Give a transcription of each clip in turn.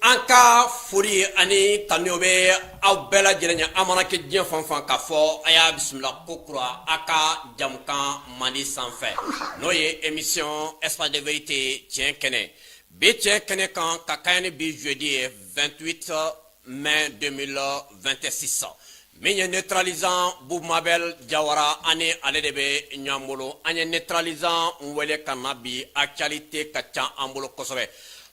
An ka foli ani tanu bɛ aw bɛɛ lajɛlen ye. An mana kɛ diɲɛ fan fan, k'a fɔ a y'a bisimila ko kura a ka jamukan mandi sanfɛ, n'o ye émission Espace de vérité, tiɲɛ kɛnɛ. Bi tiɲɛ kɛnɛ kan, ka kɛɲɛ ni bi jeudi ye, 28 mai 2026, min ye neutralisant Bumabel Jawara, ani ale de bɛ ɲɔgɔn bolo. An ye neutralisant wele ka na bi. Actualité ka ca an bolo kosɛbɛ.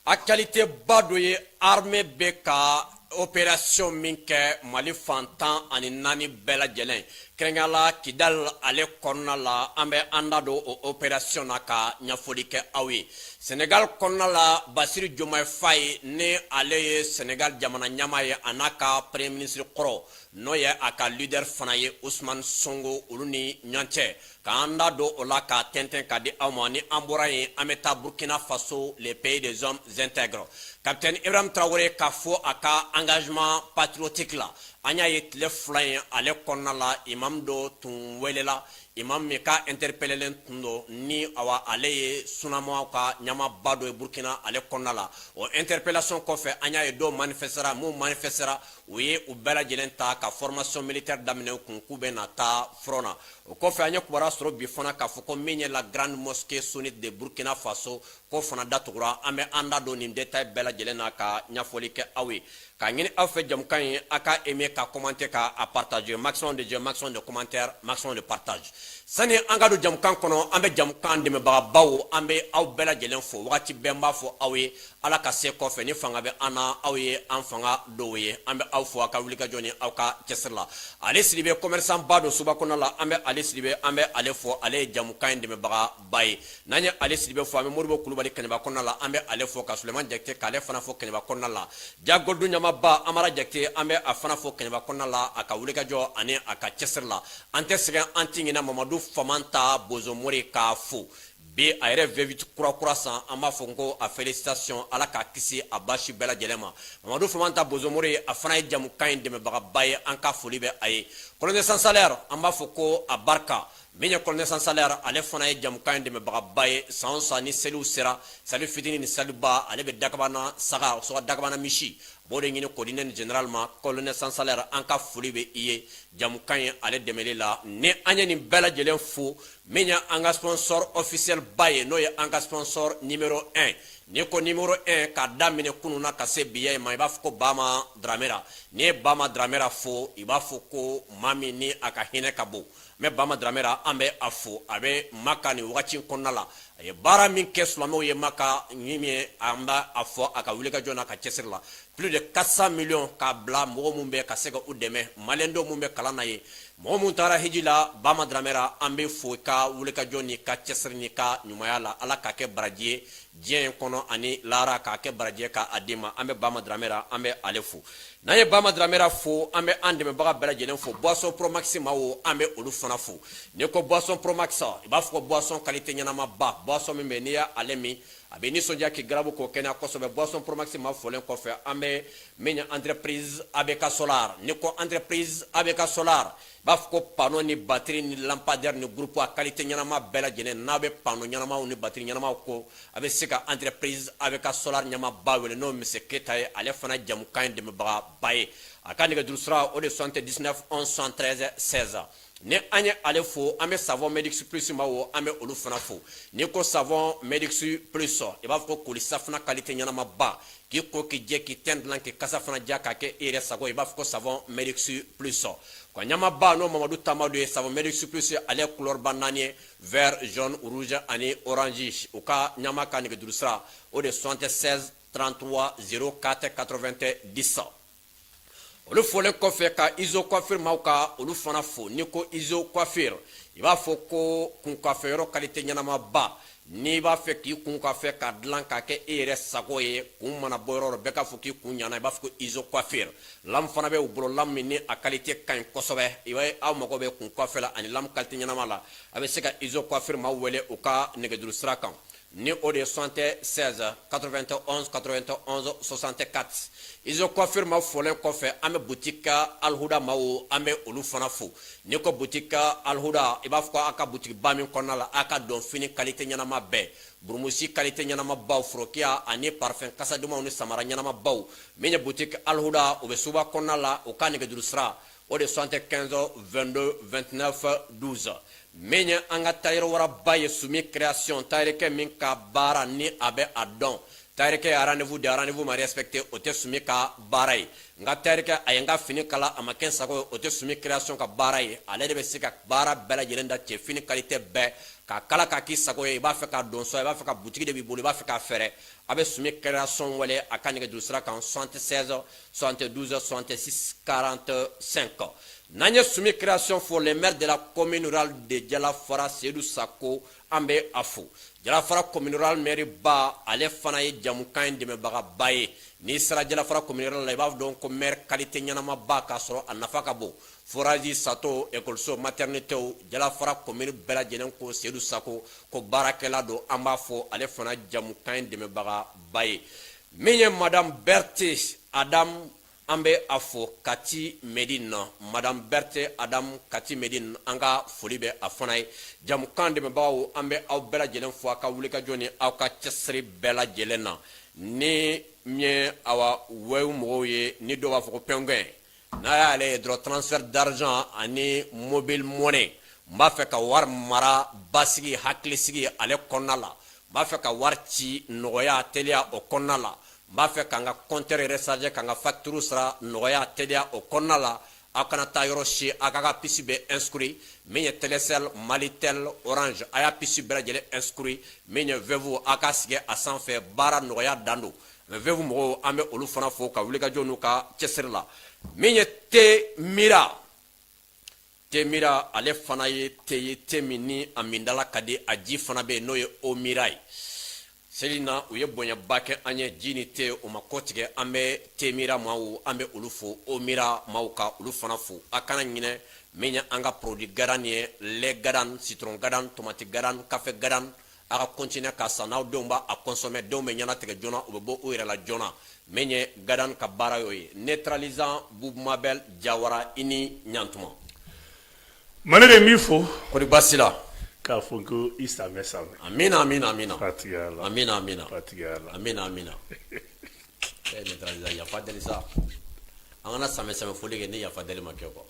Actualité ba dɔ ye armée bɛ ka opération min kɛ Mali fan 14 bɛɛ lajɛlen, kɛrɛnkɛrɛnnenya la Kidal ale kɔnɔna la. An bɛ an da don o opération na ka ɲɛfɔli kɛ aw ye. Sénégal kɔnɔna la, Bassirou Diomaye Faye, ni ale ye Sénégal jamana ɲɛmaa ye, a n'a ka premier ministre kɔrɔ, n'o ye a ka leader fana ye, Ousmane Sonko, olu ni ɲɔgɔn cɛ, k'an da don o la k'a tɛntɛn ka di aw ma. Ni an bɔra yen, an bɛ taa Burkina Faso, le pays des hommes intègres. Capitaine Ibrahim Traoré, k'a fɔ a ka engagement patriotique la, an y'a ye tile 2 ye ale kɔnɔna la, imam dɔ tun welela, imam min ka interpellelen tun don, ni awa ale ye sunamaw ka ɲamaba dɔ ye Burkina ale kɔnɔna la. O interpellation kɔfɛ, an y'a ye dɔw manifestera. Mun manifestera, u ye u bɛɛ lajɛlen ta ka formation militaire daminɛ u kun k'u bɛ na taa front na. O kɔfɛ, an ye kibaruya sɔrɔ bi fana k'a fɔ ko min ye la grande mosquée sunnite de Burkina Faso, k'o fana datugura. An bɛ an da don nin détail bɛɛ lajɛlen na ka ɲɛfɔli kɛ aw ye. K'a ɲini aw fɛ, jamukan ye, a ka aimer, ka commenter, ka a partager. Maximum de j'aime, maximum de commentaires, maximum de partage. Sani an ka don jamukan kɔnɔ, an bɛ jamukan dɛmɛbagabaw, an bɛ aw bɛɛ lajɛlen fo. Wagati bɛɛ n b'a fɔ aw ye, Ala ka se kɔfɛ ni fanga bɛ an na, aw ye an fanga dɔw ye. An bɛ aw fo aw ka wulikajɔ ni aw ka cɛsiri la. Ale Sidibe, commerçant ba don suba kɔnɔ la, an bɛ ale Sidibe, an bɛ ale fo. Ale ye jamukan in dɛmɛbagaba ye. N'an ye ale Sidibe fo, an bɛ Moribo Kulubali Kɛnɛba kɔnɔna la, an bɛ ale fo, ka Suleiman Jakite k'ale fana fo Kɛnɛba kɔnɔna la. Jagodu ɲamaba Amara Jakite, an bɛ a fana fo Kɛnɛba kɔnɔna la, a ka wulikajɔ ani a ka cɛsiri la. An tɛ sɛgɛn, an tɛ ɲinɛ Mamadu Famanta Bozomori k'a fo. Bi a yɛrɛ V8 kura kura san, an b'a fɔ ko a félicitation, Ala k'a kisi a basi bɛɛ lajɛlen ma. Mamadu Famanta Bozomori, a fana ye jamukan in dɛmɛbagaba ye, an ka foli bɛ a ye. Colonel sans salaire, an b'a fɔ ko a barika. Min ye colonel sans salaire, ale fana ye jamukan in dɛmɛbagaba ye. San o san ni seliw sera, sali fitinin ni saliba, ale bɛ dakabana saga sɔgɔ, dakabana misi, a b'o de ɲini k'o di ne ni général ma. Colonel sans salaire, an ka foli bɛ i ye jamukan ye ale dɛmɛli la. Ni an ye nin bɛɛ lajɛlen fo, min ye an ka sponsor officiel ba ye, n'o ye an ka sponsor numéro 1, n'i ko numéro 1, k'a daminɛ kunun na ka se bi ye ma, i b'a fɔ ko Bama Dramera. N'i ye Bama Dramera fo, i b'a fɔ ko maa min ni a ka hinɛ ka bon. Mɛ Bama Dramera, an bɛ a fo. A bɛ Maka nin wagati in kɔnɔna la. A ye baara min kɛ silamɛw ye Maka, min ye an b'a a fɔ a ka wulikajɔ n'a ka cɛsiri la, plus de 400 millions k'a bila mɔgɔ mun bɛ ka se ka u dɛmɛ, maliyɛn mun bɛ kalan na ye, mɔgɔ mun taara hiji la. Bama Dramera, an bɛ fo i ka wulikajɔ n'i ka cɛsiri n'i ka ɲumanya la. Ala k'a kɛ baraji ye diɲɛ in kɔnɔ ani lahara, k'a kɛ baraji ye k'a d'i ma. An bɛ Bama Dramera, an bɛ ale fo. N'an ye Bama Dramera fo, an bɛ an dɛmɛbaga bɛɛ lajɛlen fo. Boisson Promax maaw, an bɛ olu fana fo. N'i ko boisson Promax, i b'a fɔ ko boisson qualité ɲɛnamaba, boisson min bɛ n'i y'ale min, a bɛ nisɔndiya k'i garabu k'o kɛnɛya kosɛbɛ. Boisson Promax maa fɔlen kɔfɛ, an bɛ min ye entreprise ABK Solar. N'i ko entreprise ABK Solar, i b'a fɔ ko panneau ni batterie ni lampadaire ni groupe a qualité ɲɛnama bɛɛ lajɛlen. N'a bɛ panneau ɲɛnamaw ni batterie ɲɛnamaw ko, a bɛ se ka entreprise ABK Solar ɲɛmaaba wele, n'o monsieur Keyita ye. Ale fana jamukan in dɛmɛbagaba ye. A ka nɛgɛjuru sira, o de 79 11 73 16. Ni an ye ale fo, an bɛ savon Medix Plus maaw, an bɛ olu fana fo. N'i ko savon Medix Plus, i b'a fɔ ko koli safunɛ qualité ɲɛnamaba, k'i ko k'i jɛ, k'i tɛn dilan, k'i kasa fana diya, k'a kɛ e yɛrɛ sago, i b'a fɔ ko savon Medix Plus ka ɲamaba, n'o Mamadu Tamado ye. Savon Medix Plus, ale ye couleur ba naani ye: vert, jaune, rouge ani orange. U ka ɲama ka nɛgɛjuru sira, o de 76 33 04 90. Olu fɔlen kɔfɛ, ka Iso Coiffure maaw ka olu fana fo. N'i ko Iso Coiffure, i b'a fɔ ko kunkafɛ yɔrɔ qualité ɲɛnamaba. N'i b'a fɛ k'i kun ka fɛ ka dilan k'a kɛ e yɛrɛ sago ye, kun mana bɔ yɔrɔ bɛɛ k'a fɔ k'i kun ɲana, i b'a fɔ ko Iso Coiffure. Lame fana bɛ u bolo, lame min ni a qualité ka ɲi kosɛbɛ. I b'a aw mago bɛ kun coiffure la ani lame qualité ɲɛnama la, a bɛ se ka Iso Coiffure maaw wele u ka nɛgɛjuru sira kan, ni o de ye 76 91 91 64. Iso Coiffure ma fɔlen kɔfɛ, an bɛ boutique Alhuda maaw, an bɛ olu fana fo. N'i ko boutique Alhuda, i b'a fɔ ko a ka boutique ba min kɔnɔna la, a ka don fini qualité ɲɛnama bɛɛ. Burumusi qualité ɲɛnamabaw, forokiya ani parfum kasa dumanw ni samara ɲɛnamabaw. Min ye boutique Alhuda, o bɛ suba kɔnɔna la. O ka nɛgɛjuru sira, o de 75 22 29 12. Min ye an ka tailleur waraba ye, Sumi Création, tailleurkɛ min ka baara ni a bɛ a dɔn, tailleurkɛ rendez-vous di, rendez-vous ma respecté, o tɛ Sumi ka baara ye. N ka tailleurkɛ, a ye n ka fini kala, a ma kɛ n sago ye, o tɛ Sumi Création ka baara ye. Ale de bɛ se ka baara bɛɛ lajɛlen da, cɛ fini qualité bɛɛ k'a kala k'a k'i sago ye. I b'a fɛ ka don so, i b'a fɛ ka butigi de b'i bolo, i b'a fɛ k'a fɛrɛ, a bɛ Sumi Création wele a ka nɛgɛjuru sira kan, 76 72 66 45. N'an ye Sumi Création fɔ, le maire de la commune rurale de Jalafara, Seydou Sako, an bɛ a fo. Jalafara commune rurale maire ba, ale fana ye jamukan in dɛmɛbagaba ye. N'i sera Jalafara commune rurale la, i b'a dɔn ko maire qualité ɲɛnamaba k'a sɔrɔ a nafa ka bon. Forage, sato, ekɔliso, maternité, Jalafara commune bɛɛ lajɛlen ko Seydou Sako ko baarakɛla don. An b'a fɔ, ale fana jamukan in dɛmɛbagaba ye. Min ye madame Berthe Adam, an bɛ a fo Kati Medine. Madame Berthe Adam, Kati Medine, an ka foli bɛ a fana ye. Jamukan dɛmɛbagaw, an bɛ aw bɛɛ lajɛlen fo a ka wulikajɔ ni aw ka cɛsiri bɛɛ lajɛlen na. Ni min ye awa Wave mɔgɔw ye, ni dɔw b'a fɔ ko pingouin, n'a y'ale ye dɔrɔn, transfert d'argent ani mobile money. N b'a fɛ ka wari mara basigi, hakilisigi ale kɔnɔna la. N b'a fɛ ka wari ci nɔgɔya, teliya o kɔnɔna la. N b'a fɛ ka n ka compteur recharger, ka n ka facture sara nɔgɔya, teliya o kɔnɔna la. Aw kana taa yɔrɔ si, aw ka puce bɛ inscrit. Min ye Telecel, Malitel, Orange, a y'a puce bɛɛ lajɛlen inscrit. Min ye Wave, aw ka sigi a sanfɛ, baara nɔgɔya dan don. Mais Wave mɔgɔw, an bɛ olu fana fo ka wulikajɔ n'u ka cɛsiri la. Min ye te Mira, te Mira, ale fana ye te ye, te min ni a mindala ka di, a ji fana bɛ yen, n'o ye eau Mira ye. Seli na, u ye bonyaba kɛ an ye, ji ni te, o ma kɔtigɛ. An bɛ te Mira maaw, an bɛ olu fo, eau Mira maaw ka olu fana fo. A kana ɲinɛ min ye an ka produit Gadan ye, lait Gadan, citron Gadan, tomate Gadan, café Gadan. A ka continuer ka san, n'aw denw b'a consommer, denw bɛ ɲɛnatigɛ joona, u bɛ bɔ u yɛrɛ la joona. Min ye Gadan ka baara y'o ye. Neutralisant, Bubu Mabel Jawara, i ni ɲantuma. Mane de b'i fo. Kɔri baasi la? K'a fɔ ko i sanbɛ sanbɛ. Amina, amina, amina. Fatigiya la. Amina, amina. Fatigiya la. Amina, amina. Eh, neutralisant, yafa deli sa. An kana sanbɛ sanbɛ foli kɛ ni yafa deli ma kɛ quoi.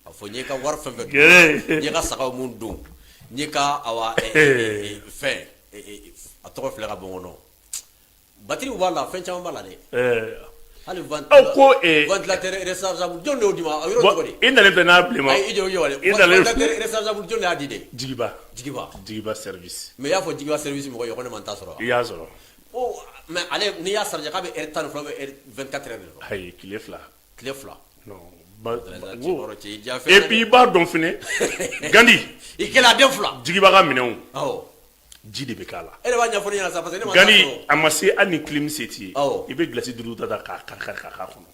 A fɔ n y'i ka wari fɛn fɛn dun, n y'i ka sagaw mun dun, n y'i ka awa fɛn, a tɔgɔ filɛ ka bɔ n kɔnɔ, batterie b'a la, fɛn caman b'a la dɛ. Hali ko ventilateur rechargeable, jɔn de y'o di ma? A yɔrɔ cogo di? I nalen filɛ n'a bilenma. Ayi, i jɔ, i jɔ. I nalen ventilateur rechargeable, jɔn de y'a di dɛ? Jigiba. Jigiba. Jigiba service. Mais i y'a fɔ Jigiba service mɔgɔ ye ko ne ma n ta sɔrɔ. I y'a sɔrɔ. Oh, mais ale, n'i y'a charger, k'a bɛ heure 12 ou bien heure 24 heures de dɔn. Ayi, tile 2. Tile 2. Non. Et puis i b'a dɔn fɛnɛ, Gandi. I kɛlen a den fila. Jigiba ka minɛnw. Awɔ. Ji de bɛ k'a la. E de b'a ɲɛfɔ ne ɲɛna sa, parce que ne ma. Gandi, a ma se hali ni clim se t'i ye. I bɛ glace duuru ta k'a kari kari k'a k'a kɔnɔ.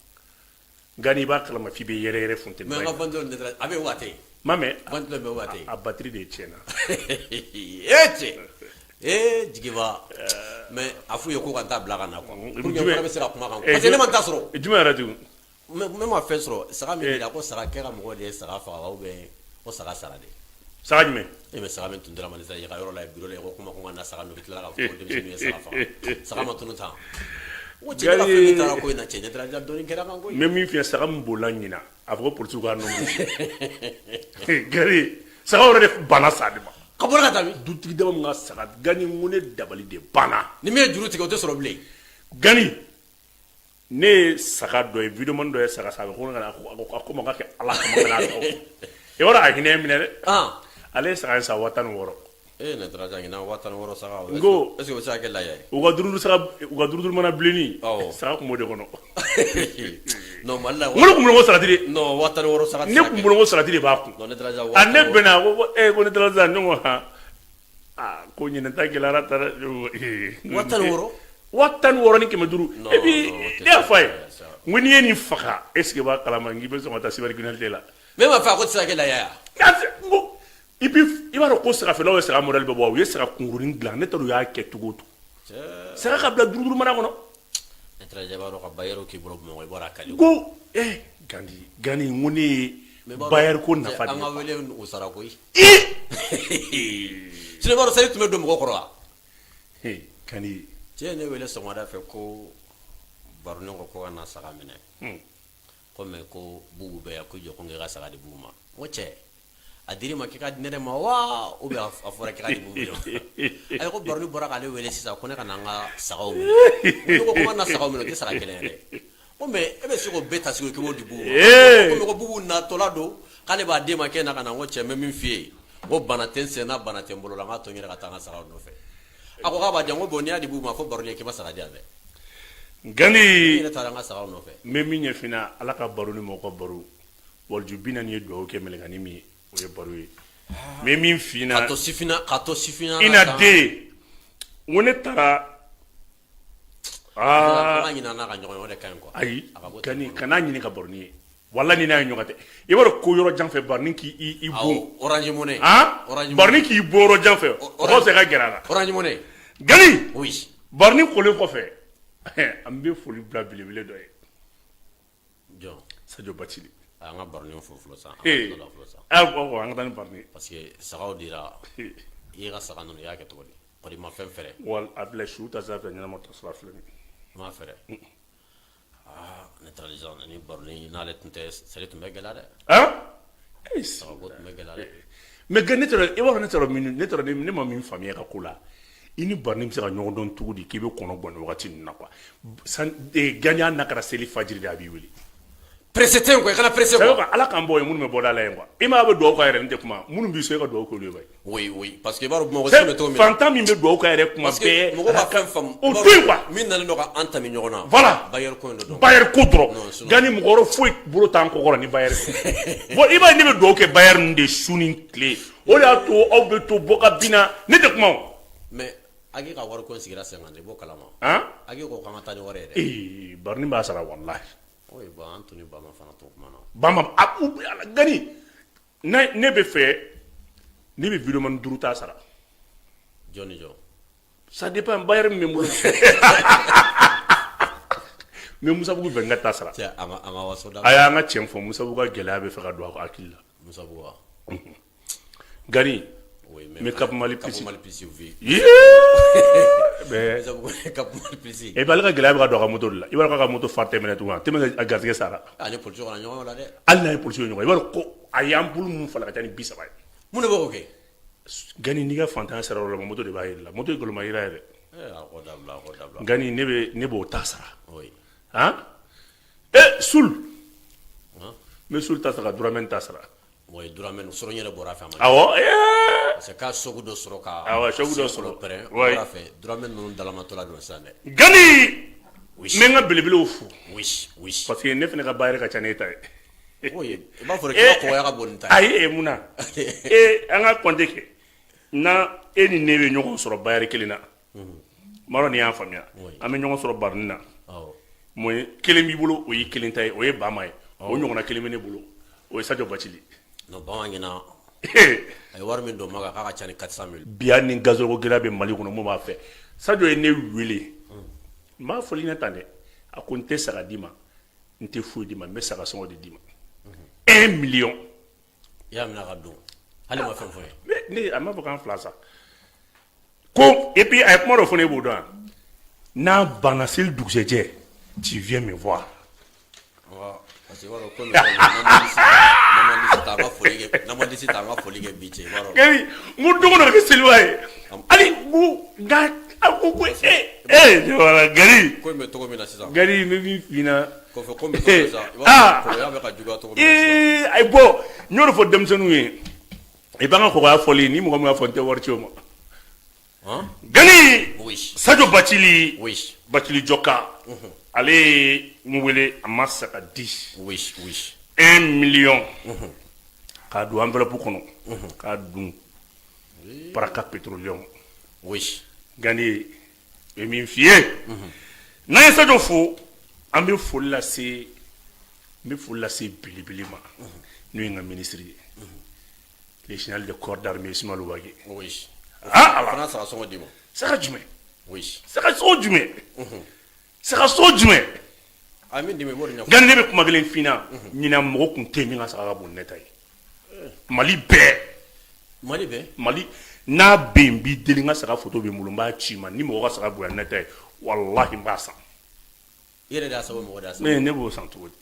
Gandi, i b'a kalama f'i bɛ yɛrɛ yɛrɛ funteni. Mais an ka ventilo, a bɛ waati. Ma mɛ. Ventilo bɛ waati. A batterie de tiɲɛna. E cɛ. Ee, Jigiba. Mais a f'u ye ko ka n ta bila ka na quoi. Pour que n fana bɛ se ka kuma kan. Parce que ne ma n ta sɔrɔ. Jumɛn yɛrɛ tugun? Ne ma fɛn sɔrɔ, saga min ko saga kɛ ka mɔgɔ de ye saga faga ou bien ko saga sara de. Saga jumɛn? E bɛ saga min tun dira ma sisan i ka yɔrɔ la, bureau la, ko kuma ko ka na saga nɔfɛ, tilala k'a fɔ ko denmisɛnnin ye saga faga. Saga ma tunu tan. O cɛ, ne ka fɛn min taara ko in na, cɛ, ne taara dɔɔni kɛra kan koyi. N bɛ min f'i ye, saga min bolila ɲina, a fɔ ko polisiw k'a nɔ minɛ. Gari, saga yɛrɛ de banna sa de ma. Ka bɔ ka taa min? Dutigi dama min ka saga, Gani, n ko ne dabali de banna. Ni min ye juru tigɛ, o tɛ sɔrɔ bilen. Gani, ne ye saga dɔ ye, vidéoman dɔ ye saga san, a ko a ko ma k'a kɛ Ala kama ka n'a dɔn. I b'a dɔn a hinɛ ye minɛ dɛ. Ale ye saga in san 16,000. Ee, ne taara ɲinan 16,000 saga. N ko est ce que o bɛ se ka kɛ laya ye? U ka duuru saga, u ka duuru mana bilenni. Saga kun b'o de kɔnɔ. Non, Mali la. N ko ne kun bolo ko salati de. Non, 16,000 saga. Ne kun bolo ko salati de b'a kun. Non, ne taara. A ne bɛnna, a ko ee, ko ne taara sisan, ne ko han. Aa, ko ɲinɛ ta gɛlɛyara ta dɛ. 16,000. 16,500. Et puis ne y'a fɔ a ye, n ko n'i ye nin faga, est ce que i b'a kalama n k'i bɛ sɔn ka taa cybercriminalité la? Mais ma fɔ a ko tɛ se ka kɛ laya ye. N ko et puis i b'a dɔn ko sagafeerelaw ye saga modèle bɛɛ bɔ, u ye saga kunkurunin dilan, ne t'a dɔn u y'a kɛ cogo o cogo. Saga ka bila duuru duuru mana kɔnɔ. Ne taara, i b'a dɔn ka bailleur k'i bolo Bamakɔ, i bɔra a kali. Ko eh Gandi, Gandi, n ko ne ye bailleur ko nafa de ye. An ka wele o sara koyi. Sinon i b'a dɔn sali tun bɛ don mɔgɔ kɔrɔ wa? Gani. Cɛ ye ne wele sɔgɔmada fɛ ko Baroni ko ka na saga minɛ. Ko mais ko Bubu bɛ yan, ko jɔ ko n k'i ka saga di Bubu ma. N ko cɛ, a dir'i ma k'i ka di ne ma wa ou bien a fɔra k'i ka di Bubu de ma? Ayi, ko Baroni bɔra k'ale wele sisan ko ne ka na n ka sagaw minɛ. Ne ko ko n ka na sagaw minɛ, o tɛ saga kelen ye dɛ. Ko mais e bɛ se k'o bɛɛ ta sigi k'i b'o di Bubu ma? Ko mais ko Bubu natɔla don, k'ale b'a d'e ma k'e na ka na. N ko cɛ, n bɛ min f'i ye, n ko bana tɛ n sen na, bana tɛ n bolo la, n k'a to n yɛrɛ ka taa n ka sagaw nɔfɛ. A ko k'a b'a di yan. N ko bon, n'i y'a di Bubu ma, fɔ Baroni ye k'i ma saga di yan dɛ. Gani. N yɛrɛ taara n ka sagaw nɔfɛ. N bɛ min ɲɛf'i ɲɛna, Ala ka baro ni mɔgɔ ka baro, waliju 40 ye dugawu kɛ mɛlɛkɛnin min ye, o ye baro ye. N bɛ min f'i ɲɛna. Ka to sifinna, ka to sifinna. I na den, n ko ne taara aa. An ka ɲinɛ n'a ka ɲɔgɔn ye, o de ka ɲi quoi. Ayi Gani, kan'a ɲini ka Baroni ye. Walahi ni n'a ye ɲɔgɔn tɛ, i b'a dɔn ko yɔrɔ jan fɛ, Baroni k'i i bon. Orange Money. Han, Baroni k'i bon yɔrɔ jan fɛ, o ka fisa i ka gɛrɛ a la. Orange Money. Gani. Oui. Baroni kolen kɔfɛ, an bɛ foli bila belebele dɔ ye. Jɔn? Sadio Bacili. An ka Baroni fo fɔlɔ sa. An ka taa ni Baroni. Parce que sagaw dira, i ye ka saga ninnu, i y'a kɛ cogo di? Kɔni ma fɛn fɛrɛ. Wal a bila su ta sira fɛ, ɲɛnama ta sira filɛ nin. I m'a fɛrɛ. Aa, ne taara ni Baroni n'ale tun tɛ, seli tun bɛ gɛlɛya dɛ. Han? Sagako tun bɛ gɛlɛya dɛ. Mais ne taara, i b'a dɔn, ne taara min, ne taara, ne ma min faamuya ka ko la, i ni Baroni bɛ se ka ɲɔgɔn dɔn cogo di k'i bɛ kɔnɔ bɔ nin wagati ninnu na quoi? Gani, hali n'a kɛra seli fajiri de, a b'i wele. Pressé tɛ yen quoi, i kana pressé quoi. Ala k'an bɔ yen, minnu bɛ bɔda la yen quoi. I m'a bɛ dugawu k'a yɛrɛ, ne tɛ kuma. Minnu b'i so, e ka dugawu k'olu ye bayi. Oui oui, parce que i b'a dɔn Bamakɔ sigi bɛ cogo min na. Fantan min bɛ dugawu k'a yɛrɛ kuma bɛɛ. Mɔgɔw ka fɛn faamu. O to yen quoi. Min nalen don ka an tami ɲɔgɔn na. Voilà. Bailleur ko in de don. Bailleur ko dɔrɔn. Gani, mɔgɔ wɛrɛ foyi bolo t'an kɔ kɔrɔ ni bailleur tɛ. Bon, i b'a ye, ne bɛ dugawu kɛ bailleur ninnu de su ni tile. O de y'a to aw bɛ to bɔ ka bin na, ne tɛ kuma o. Mais Agi ka wari ko in sigira sen kan dɛ, i b'o kalama. Han? Agi ko k'an ka taa ni wari ye dɛ. Ee, Baroni b'a sara walahi. Oui, bon, an tun ni Bama fana to kuma na. Bama, a Gani, ne bɛ fɛ, ne bɛ vidéoman 5 ta sara. Jɔn ni jɔn? Ça dépend bailleur min bɛ n bolo. N bɛ Musabugu 24 ta sara. Cɛ, a ma waso da. A y'an ka tiɲɛ fɔ, Musabugu ka gɛlɛya bɛ fɛ ka don a hakili la. Musabugu wa? Gani, n bɛ Cap Mali Plus. Cap Mali Plus, oui. Mais Musabugu Cap Mali Plus. Et puis ale ka gɛlɛya bɛ ka don a ka moto de la. I b'a dɔn k'a ka moto phare tɛ minɛ tugun, tellement a garisɛgɛ sara. A ni polisiw kana ɲɔgɔn ye o la dɛ. Hali n'a ye polisiw ye ɲɔgɔn ye, i b'a dɔn ko a ye ampoule mun falen ka ca ni 30 ye. Mun de b'o kɛ? Gani, n'i ka fantanya sera yɔrɔ la, moto de b'a yir'i la. Moto ye nkalonma yira ye dɛ. A k'o dabila, a k'o dabila. Gani, ne b'o ta sara. Oui. Han? Eh, Sul. N bɛ Sul ta sara, ka Duramɛn ta sara. Oui, Duramɛn sɔrɔ n yɛrɛ bɔra a fɛ a ma. Awɔ. Ee. Parce que k'a choc dɔ sɔrɔ ka. Awɔ, choc dɔ sɔrɔ. Pɛrɛn. Oui. Bɔra a fɛ, Duramɛn ninnu dalamatɔla don sisan dɛ. Gani. Oui. N bɛ n ka belebelew fo. Oui, oui. Parce que ne fana ka baara ka ca n'e ta ye. Oui, i b'a fɔ k'i ka kɔgɔya ka bon ni ta ye. Ayi, mun na? Ee, an ka compte kɛ. Na e ni ne bɛ ɲɔgɔn sɔrɔ bailleur kelen na. N m'a dɔn n'i y'a faamuya. An bɛ ɲɔgɔn sɔrɔ baroni na. Moyen kelen b'i bolo, o y'i kelen ta ye, o ye Bama ye. O ɲɔgɔnna kelen bɛ ne bolo, o ye Sadio Bacili. Non, Bama ɲɛna. A ye wari min don Maka, k'a ka ca ni 400 000. Bi hali ni gasoil ko gɛlɛya bɛ Mali kɔnɔ, mun b'a fɛ? Sadio ye ne wele. N b'a fɔli ɲɛna tan dɛ. A ko n tɛ saga d'i ma, n tɛ foyi d'i ma, n bɛ saga sɔngɔ de d'i ma. 1 million. I y'a minɛ ka don, hali ma fɛn fɔ ye. Ne a m'a fɔ k'an fila sa. Ko et puis a ye kuma dɔ fɔ ne, b'o dɔn wa? N'a banna seli dugusɛjɛ, tu viens me voir. Parce que i b'a dɔn ko n'an ma lisi ta, an ka foli kɛ, n'an ma lisi ta, an ka foli kɛ bi cɛ, i b'a dɔn. Gani, n ko don o don a bɛ kɛ seliba ye. Hali n ko nka a ko e e wala Gani. Ko in bɛ cogo min na sisan. Gani, n bɛ min f'i ɲɛna. Kɔfɛ ko in bɛ cogo min na sisan, i b'a dɔn kɔgɔya bɛ ka juguya cogo min na sisan. Ee, ayi bon, n y'o de fɔ denmisɛnninw ye. I b'an ka kɔgɔya fɔli, ni mɔgɔ min y'a fɔ n tɛ wari ci o ma. Gani. Oui. Sadio Bacili. Oui. Bacili Jɔka. Ale ye n wele, a ma saga di. Oui, oui. 1 million. K'a don enveloppe kɔnɔ. K'a dun. Baraka Petroleum. Oui. Gani, n bɛ min f'i ye. N'an ye Sadio fo, an bɛ foli lase, n bɛ foli lase belebele ma. N'o ye n ka ministre ye. Le général de corps d'armée Ismaël Wagué. Oui. Ah, Allah. Fana saga sɔngɔ d'i ma. Saga jumɛn? Oui. Saga sɔngɔ jumɛn? Saga sɔngɔ jumɛn? A min d'i ma, i b'o de ɲɛfɔ. Gani, ne bɛ kuma kelen f'i ɲɛna. Ɲinan mɔgɔ kun tɛ yen min ka saga ka bon ni ne ta ye. Mali bɛɛ. Mali bɛɛ? Mali. N'a bɛ yen, n b'i deli, n ka saga photo bɛ n bolo, n b'a ci i ma. Ni mɔgɔ ka saga bonya ni ne ta ye, walahi n b'a san. I yɛrɛ de y'a san, mɔgɔ de y'a san? Ne b'o san cogo di?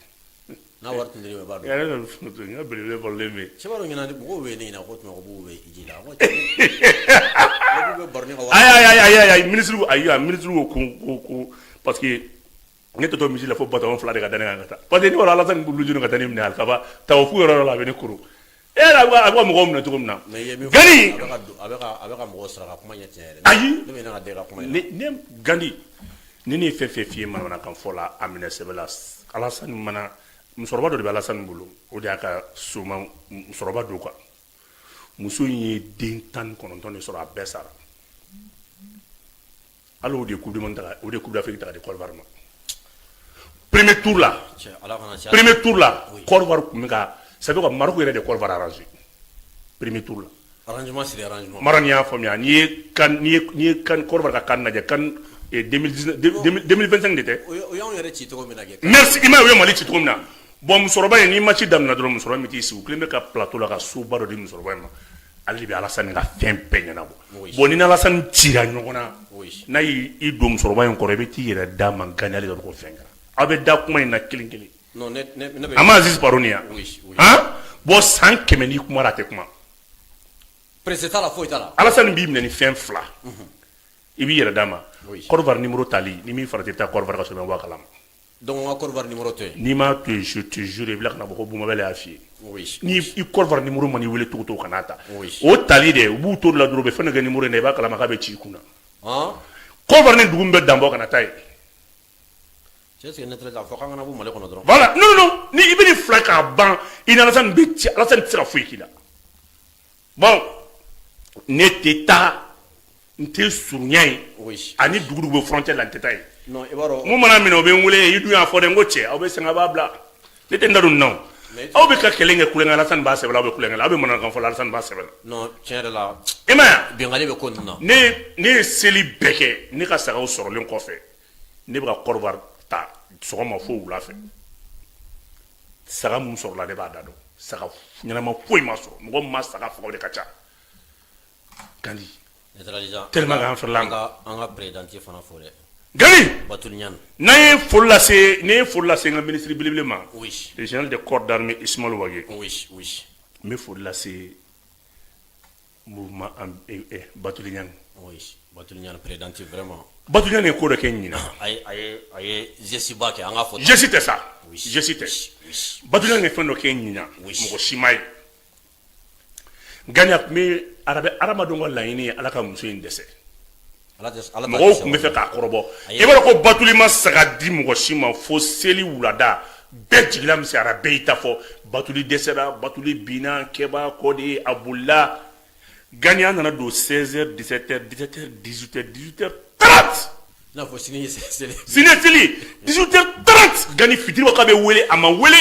N'a wari tun dir'i ma, i b'a dɔn. Yɛrɛ bɛ n ka belebele balolen bɛ yen. Cɛ b'a dɔn, ɲinan mɔgɔw bɛ ne ɲininka ko tuma ko b'u bɛ ji la. Ko k'u bɛ baroni ka wari. Ayi, ayi, ayi, ayi, ayi, ministre, ayi, ministre ko parce que ne tɛ to misi la fo bataillon 2 de ka da ne kan ka taa, parce que ne b'a dɔn Alasani bolo ka taa ne minɛ alikaba taw fu yɔrɔ la, a bɛ ne koro. E yɛrɛ, a bɛ ka mɔgɔw minɛ cogo min na. Mais i ye min fɔ, Gani a bɛ ka mɔgɔw sara ka kuma ɲɛ tiɲɛ yɛrɛ. Ayi. Ne bɛ ɲinɛ ka den ka kuma ye. Ne Gandi, ni ne ye fɛn fɛn f'i ye manamanakan fɔ la, a minɛ sɛbɛ la. Alasani mana musokɔrɔba dɔ de bɛ Alasani bolo, o de y'a ka soma musokɔrɔba don quoi. Muso in ye den 19 de sɔrɔ, a bɛɛ sara. Hali o de ye coupe du monde ta, o de ye coupe d'Afrique ta ka di Côte d'Ivoire ma premier tour la. Cɛ, Ala kana cɛ. Premier tour la, Côte d'Ivoire tun bɛ ka, ça veut dire Maroc yɛrɛ de Côte d'Ivoire arrangé premier tour la. Arrangement sur arrangement. Mara, n'i y'a faamuya, n'i ye kan Côte d'Ivoire ka kan lajɛ, kan 2019, 2025 de tɛ. O y'anw yɛrɛ ci cogo min na kɛ. Merci. I ma ye, o ye Mali ci cogo min na. Bon, musokɔrɔba in, ni match daminɛ dɔrɔn, musokɔrɔba in bɛ t'i sigi, u kelen bɛ ka plateau la ka soba dɔ di musokɔrɔba in ma. Ale de bɛ Alasani ka fɛn bɛɛ ɲɛnabɔ. Bon, ni Alasani cira ɲɔgɔn na, n'a y'i don musokɔrɔba in kɔrɔ, i bɛ t'i yɛrɛ d'a ma. Gani, ale de ko fɛn kɛra, aw bɛ da kuma in na kelen kelen. Non, ne bɛ A ma Aziz Baroni yan. Oui. Han, bon, san 100 n'i kumara, a tɛ kuma. Presse t'a la, foyi t'a la. Alasani b'i minɛ ni fɛn fila, i b'i yɛrɛ d'a ma. Côte d'Ivoire numéro tali, ni min farati, i bɛ taa Côte d'Ivoire ka sɔrɔ i ma bɔ a kalama. Donc n ka Côte d'Ivoire numéro to yen. N'i m'a to yen, je te jure, i bɛ tila ka na bɔ ko Bumabel y'a f'i ye. Ni i Côte d'Ivoire numéro man'i wele cogo o cogo, kan'a ta. O tali dɛ, u b'u to la dɔrɔn, u bɛ fɛn dɔ kɛ numéro in na, i b'a kalama k'a bɛ ci i kun na. Côte d'Ivoire ni dugu min bɛ danbɔ, kana taa yen. Cɛ, est-ce que ne tɛ k'a fɔ k'an kana bɔ Mali kɔnɔ dɔrɔn? Voilà, non, non, ni i bɛ nin fila k'a ban, i ni Alasani bɛ ci, Alasani tɛ se ka foyi k'i la. Bon, ne tɛ taa, n tɛ surunya yen. Ani dugu dugu bɛ frontière la, n tɛ taa yen. Non, i b'a dɔn. Mun mana minɛ, o bɛ n wele: i dun y'a fɔ dɛ. N ko cɛ, aw bɛ sɛgɛn, a b'a bila, ne tɛ n da don nin na o. Aw bɛ ka kɛlɛ kɛ kulonkɛ, Alasani b'a sɛbɛn la, aw bɛ kulonkɛ la, aw bɛ manamanakan fɔ la, Alasani b'a sɛbɛn la. Non, tiɲɛ yɛrɛ la. I m'a ye. Binkanni bɛ ko ninnu na. Ne ye seli bɛɛ kɛ, ne ka sagaw sɔrɔlen kɔfɛ, ne bɛ ka Côte d'Ivoire ta sɔgɔma fo wula fɛ. Saga mun sɔrɔla, ne b'a da dɔn. Saga ɲɛnama foyi ma sɔrɔ, mɔgɔ min ma saga faga, o de ka ca Gandi. Neutralisant. Tellement k'an fɛrɛla. An ka président fana fo dɛ. Gani. Batuli Ɲani. N'an ye foli lase, ne ye foli lase n ka ministre belebele ma, le général de corps d'armée Ismaël Wagué. N bɛ foli lase mouvement Batuli Ɲani. Oui, Batuli Ɲani président vraiment. Batuli Ɲani ye ko dɔ kɛ ɲinan. A ye geste ba kɛ, an k'a fɔ. Geste tɛ sa, geste tɛ. Batuli Ɲani ye fɛn dɔ kɛ ɲinan, mɔgɔ si ma ye. Gani, a tun bɛ arabe hadamadenw ka laɲini ye Ala ka muso in dɛsɛ. Mɔgɔw tun bɛ fɛ k'a kɔrɔbɔ. I b'a dɔn ko Batuli ma saga di mɔgɔ si ma fo seli wulada. Bɛɛ jigila misɛnyara, bɛɛ y'i ta fɔ: Batuli dɛsɛra, Batuli binna, kɛba kɔ de ye, a bolila. Gani, an nana don 16h, 17h, 17h, 18h, 18h30. I n'a fɔ sini ye seli. Sini ye seli, 18h30. Gani, fitiri ko k'a bɛ wele, a ma wele.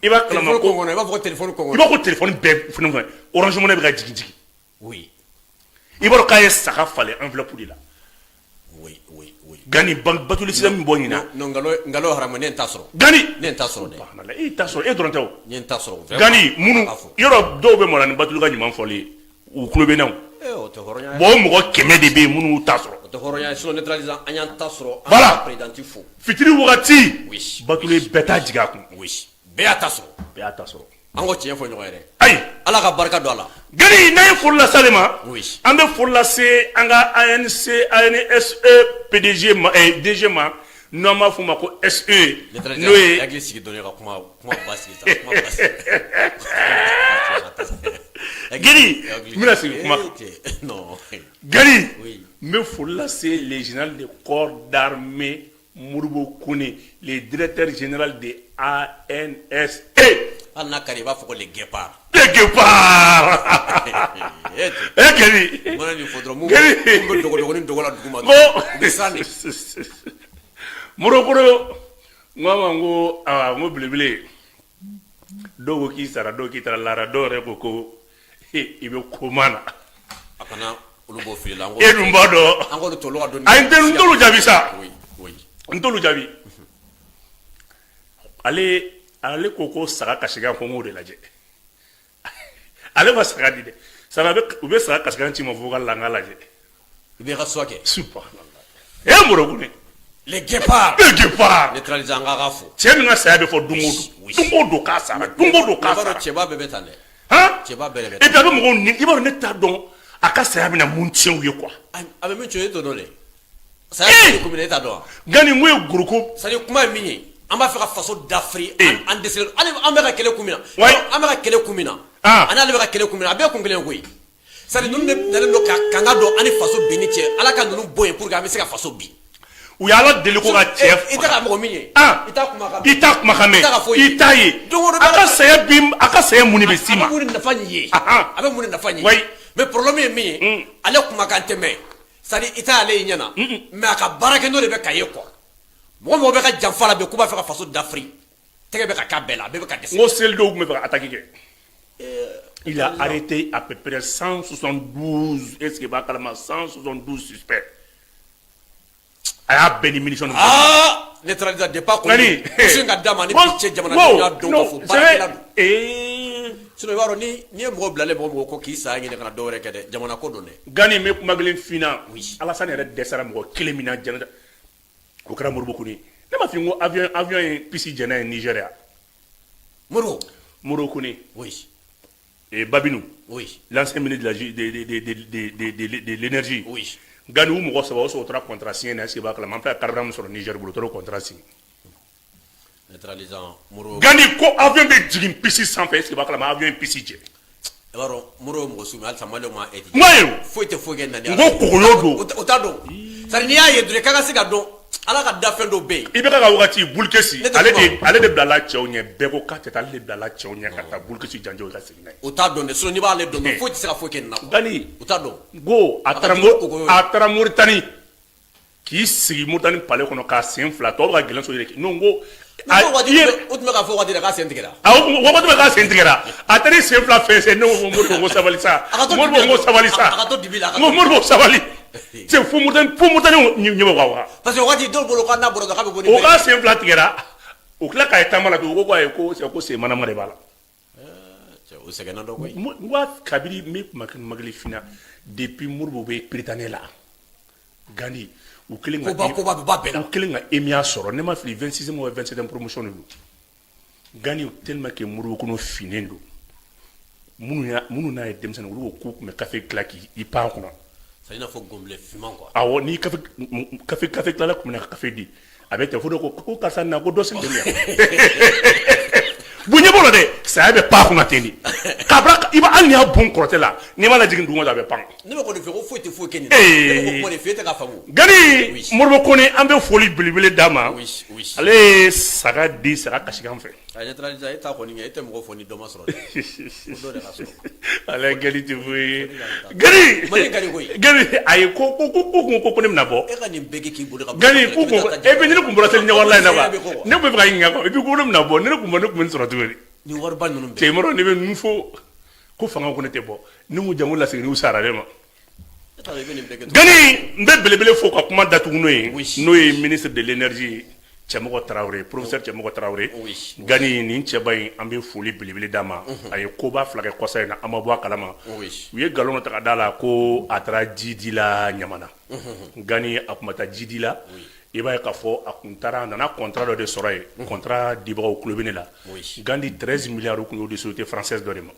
I b'a kalama ko i b'a fɔ ko téléphone kɔngɔ. I b'a ko téléphone bɛɛ fɛnɛ, Orange Money bɛ ka jigin jigin. I b'a dɔn k'a ye saga falen enveloppe de la. Gani, Batuli sira min bɔ ɲinan. Non, nkalon haramu, ne ye n ta sɔrɔ. Gani. Ne ye n ta sɔrɔ dɛ. E y'i ta sɔrɔ, e dɔrɔn tɛ o. Ne ye n ta sɔrɔ. Gani, minnu yɔrɔ dɔw bɛ maloya ni Batuli ka ɲuman fɔli ye, u tulo bɛ n na o. O tɛ hɔrɔnya ye. Bon, o mɔgɔ 100 de bɛ yen minnu y'u ta sɔrɔ. O tɛ hɔrɔnya ye, sinon neutralisant, an y'an ta sɔrɔ. An Voilà. ka président fo. Fitiri wagati. Batuli bɛɛ t'a jigin a kun. Oui, bɛɛ y'a ta sɔrɔ. Bɛɛ y'a ta sɔrɔ. An ko tiɲɛ fɔ ɲɔgɔn ye dɛ. Ayi. Ala ka barika don a la. Gani, n'an ye foli lase ale ma. An bɛ foli lase an ka ANC ANSE PDG ma, DG ma, n'an b'a f'o ma ko SE. N'o ye hakili sigi dɔɔni ka kuma kuma basigi sa, kuma basigi. Gani, n bɛna segin kuma kan. Non. Gani, n bɛ foli lase le général de corps d'armée Modibo Kone, le directeur général de ANSE. Hali n'a ka di i b'a fɔ ko le guépard. Le guépard. Eh Gani. Mana nin fɔ dɔrɔn, mun Gani. bɛ dogo dogo la dugu ma. Ko U bɛ siran de. Modibo Kone, n ko a ma, n ko awa, n ko belebele, dɔw ko k'i sara, dɔw k'i taara lahara, dɔw yɛrɛ ko i bɛ coma na. A kana olu bɔ fili la. E dun b'a dɔn. An k'olu to olu ka dɔnni. Ayi, n t'olu jaabi sa. Oui. N t'olu jaabi. Ale ko saga kasikan, ko n k'o de lajɛ. Ale ma saga di dɛ. Sara u bɛ saga kasikan ci ma vocal la, n k'a lajɛ. I b'i ka choix kɛ. Subhanallah, e Modibo Kone. Le guépard. Le guépard. Neutralisant, an k'a fo. Cɛ min ka saya bɛ fɔ don o don, don o don k'a sara, don o don k'a sara. Cɛba bɛɛ bɛ tan dɛ. Han. Cɛba bɛɛ de bɛ. Et puis a bɛ mɔgɔw ni, i b'a dɔn, ne t'a dɔn a ka saya bɛna mun tiɲɛ u ye quoi. A bɛ min tiɲɛ, e t'o dɔn dɛ. Saya bɛ komi e t'a dɔn wa? Gani, n ko ye goroko. C'est à dire, kuma ye min ye, an b'a fɛ ka faso dafiri, an dɛsɛlen, hali an bɛ ka kɛlɛ kun min na, an bɛ ka kɛlɛ kun min na, ani ale bɛ ka kɛlɛ kun min na, a bɛɛ kun kelen koyi. C'est à dire, ninnu de nalen don ka kanga don an ni faso binni cɛ. Ala ka ninnu bɔ yen pour que an bɛ se ka faso bin. U y'Ala deli ko ka cɛ. I tɛ ka mɔgɔ min ye. I t'a kumakan mɛn. I t'a kumakan mɛn. I t'a ye. A ka saya bin, a ka saya mun de bɛ s'i ma? A bɛ mun de nafa ɲɛ ye? A bɛ mun de nafa ɲɛ? Mais problème ye min ye, ale kumakan tɛ mɛn. C'est à dire, i t'ale ye ɲɛna, mais a ka baarakɛnɔ de bɛ ka ye quoi. Mɔgɔ mɔgɔ bɛ ka janfa la bi k'u b'a fɛ ka faso dafiri, tɛgɛ bɛ ka k'a bɛɛ la, a bɛɛ bɛ ka dɛsɛ. N ko selidenw tun bɛ fɛ ka attaque kɛ. Il a arrêté à peu près 172, est-ce que b'a kalama, 172 suspects. A y'a bɛɛ ni munition. Aa, neutralisant, depuis a kɔni muso in ka d'a ma ni bi cɛ, jamanadenw y'a dɔn k'a fɔ baarakɛla don. Sinon, i b'a dɔn, ni ye mɔgɔ bilalen mɔgɔ mɔgɔ ko k'i saya ɲini ka na dɔwɛrɛ kɛ dɛ, jamana ko don dɛ. Gani, n bɛ kuma kelen f'i ɲɛna. Alassane yɛrɛ dɛsɛra mɔgɔ kelen min na jɛnɛ, o kɛra Modibo Kone. Ne m'a f'i ye ko avion ye piste jɛnɛ ye Nigéria. Modibo. Modibo Kone. Et Babinou. L'ancien ministre de la de de de de de de l'énergie. Gani, u mɔgɔ saba o sɔrɔ, o taara contrat signé na. Est-ce que i b'a kalama, an filɛ ka carburant min sɔrɔ Niger bolo, o taara o contrat signé. Neutralisant, Modibo. Gani, ko avion bɛ jigin piste sanfɛ, est-ce que i b'a kalama, avion ye piste jɛ. I b'a dɔn, Modibo ye mɔgɔ sugu min, halisa maliyɛnw ma étudier. N ko ye. Foyi tɛ foyi kɛ nani. N ko kogoyo don. O t'a dɔn. C'est à dire, n'i y'a ye dɔrɔn, k'a ka se ka dɔn Ala ka dafɛn dɔw bɛ yen. I bɛ ka wagati Boulkessi, ale de bilala cɛw ɲɛ, bɛɛ ko k'a tɛ taa, ale de bilala cɛw ɲɛ ka taa Boulkessi janjo ka segin n'a ye. O t'a dɔn dɛ, sinon n'i b'ale dɔn, foyi tɛ se ka foyi kɛ nin na quoi. Gani. O t'a dɔn. Ko a taara Moritani k'i sigi Moritani palais kɔnɔ k'a sen fila tɔw bɛ ka gɛlɛn sɔrɔ yɛrɛ. Non, ko. O tun bɛ k'a fɔ waati de k'a sen tigɛra. Awɔ, waati bɛ k'a sen tigɛra. A taara i sen fila fɛnsɛn. Ne ko Modibo, ko sabali sa. Modibo, ko sabali sa. A ka to dibi la. N ko Modibo, sabali. C'est fo Moritani, fo Moritani ɲɛ bɛ ka wa. Parce que waati dɔw bolo k'a n'a bɔra k'a bɛ bɔ ni. O k'a sen fila tigɛra. O tila k'a ye taama la tugun, o ko ayi, ko sen manama de b'a la. O sɛgɛnna dɔ koyi. N ko kabini n bɛ kuma kelen f'i ɲɛna, depuis Modibo bɛ Prytanée la. Gani, u kelen ka koba koba bɛ ba bɛɛ la. U kelen ka EMIA sɔrɔ, ne ma fili, 26e ou 27e promotion de don. Gani, tellement que Modibo Kone finnen don, minnu n'a ye denmisɛnnin, olu ko k'u tun bɛ kafe dilan k'i pan kunna. C'est i n'a fɔ gɔnbilen finman quoi. Awɔ, ni kafe tilala tun bɛ na ka kafe di, a bɛ ten fo dɔ ko karisa na ko dɔ sigilen bɛ yan. Bonya b'o la dɛ, saya bɛ pan kunna ten de. K'a bila i b'a, hali n'i y'a bon kɔrɔtɛ la, n'i m'a lajigin dugu ma, a bɛ pan. Ne bɛ k'o de fɔ ko foyi tɛ foyi kɛ nin na. Ne bɛ k'o kuma de f'i ye, e tɛ k'a faamu. Gani, Modibo Kone, an bɛ foli belebele d'a ma. Ale ye saga di saga kasikan fɛ. A neutralisant, e t'a kɔni kɛ, e tɛ mɔgɔ fɔ ni dɔ ma sɔrɔ dɛ. Ko dɔ de ka sɔrɔ. Ale Gani tɛ foyi ye. Gani. Mali ka di koyi. Gani, ayi, ko ne bɛna bɔ. E ka nin bɛɛ kɛ k'i bolo ka. Gani, ko et puis ni ne tun bɔra seli ɲɛkɔrɔla in na quoi, ne tun bɛ fɛ ka ɲininka quoi, et puis ko ne bɛna bɔ, ni ne tun bɔ, ne tun bɛ nin sɔrɔ cogo di? Nin wariba ninnu bɛɛ. Cɛ Mɔrɔ, ne bɛ ninnu fɔ ko fanga ko ne tɛ bɔ, ne ko janko lasiginiw sara ne ma. Gani, n bɛ belebele fo ka kuma datugu n'o ye, n'o ye ministre de l'énergie Cɛmɔgɔ Tarawele, professeur Cɛmɔgɔ Tarawele. Gani, nin cɛba in, an bɛ foli belebele d'a ma. A ye koba fila kɛ kɔsa in na, an ma bɔ a kalama. U ye nkalon dɔ ta ka d'a la ko a taara ji di la Ɲamana. Gani, a tun ma taa ji di la. I b'a ye k'a fɔ a kun taara, a nana contrat dɔ de sɔrɔ yen. Contrat dibagaw tulo bɛ ne la. Gani, 13 milliards tun y'o di société française dɔ de ma.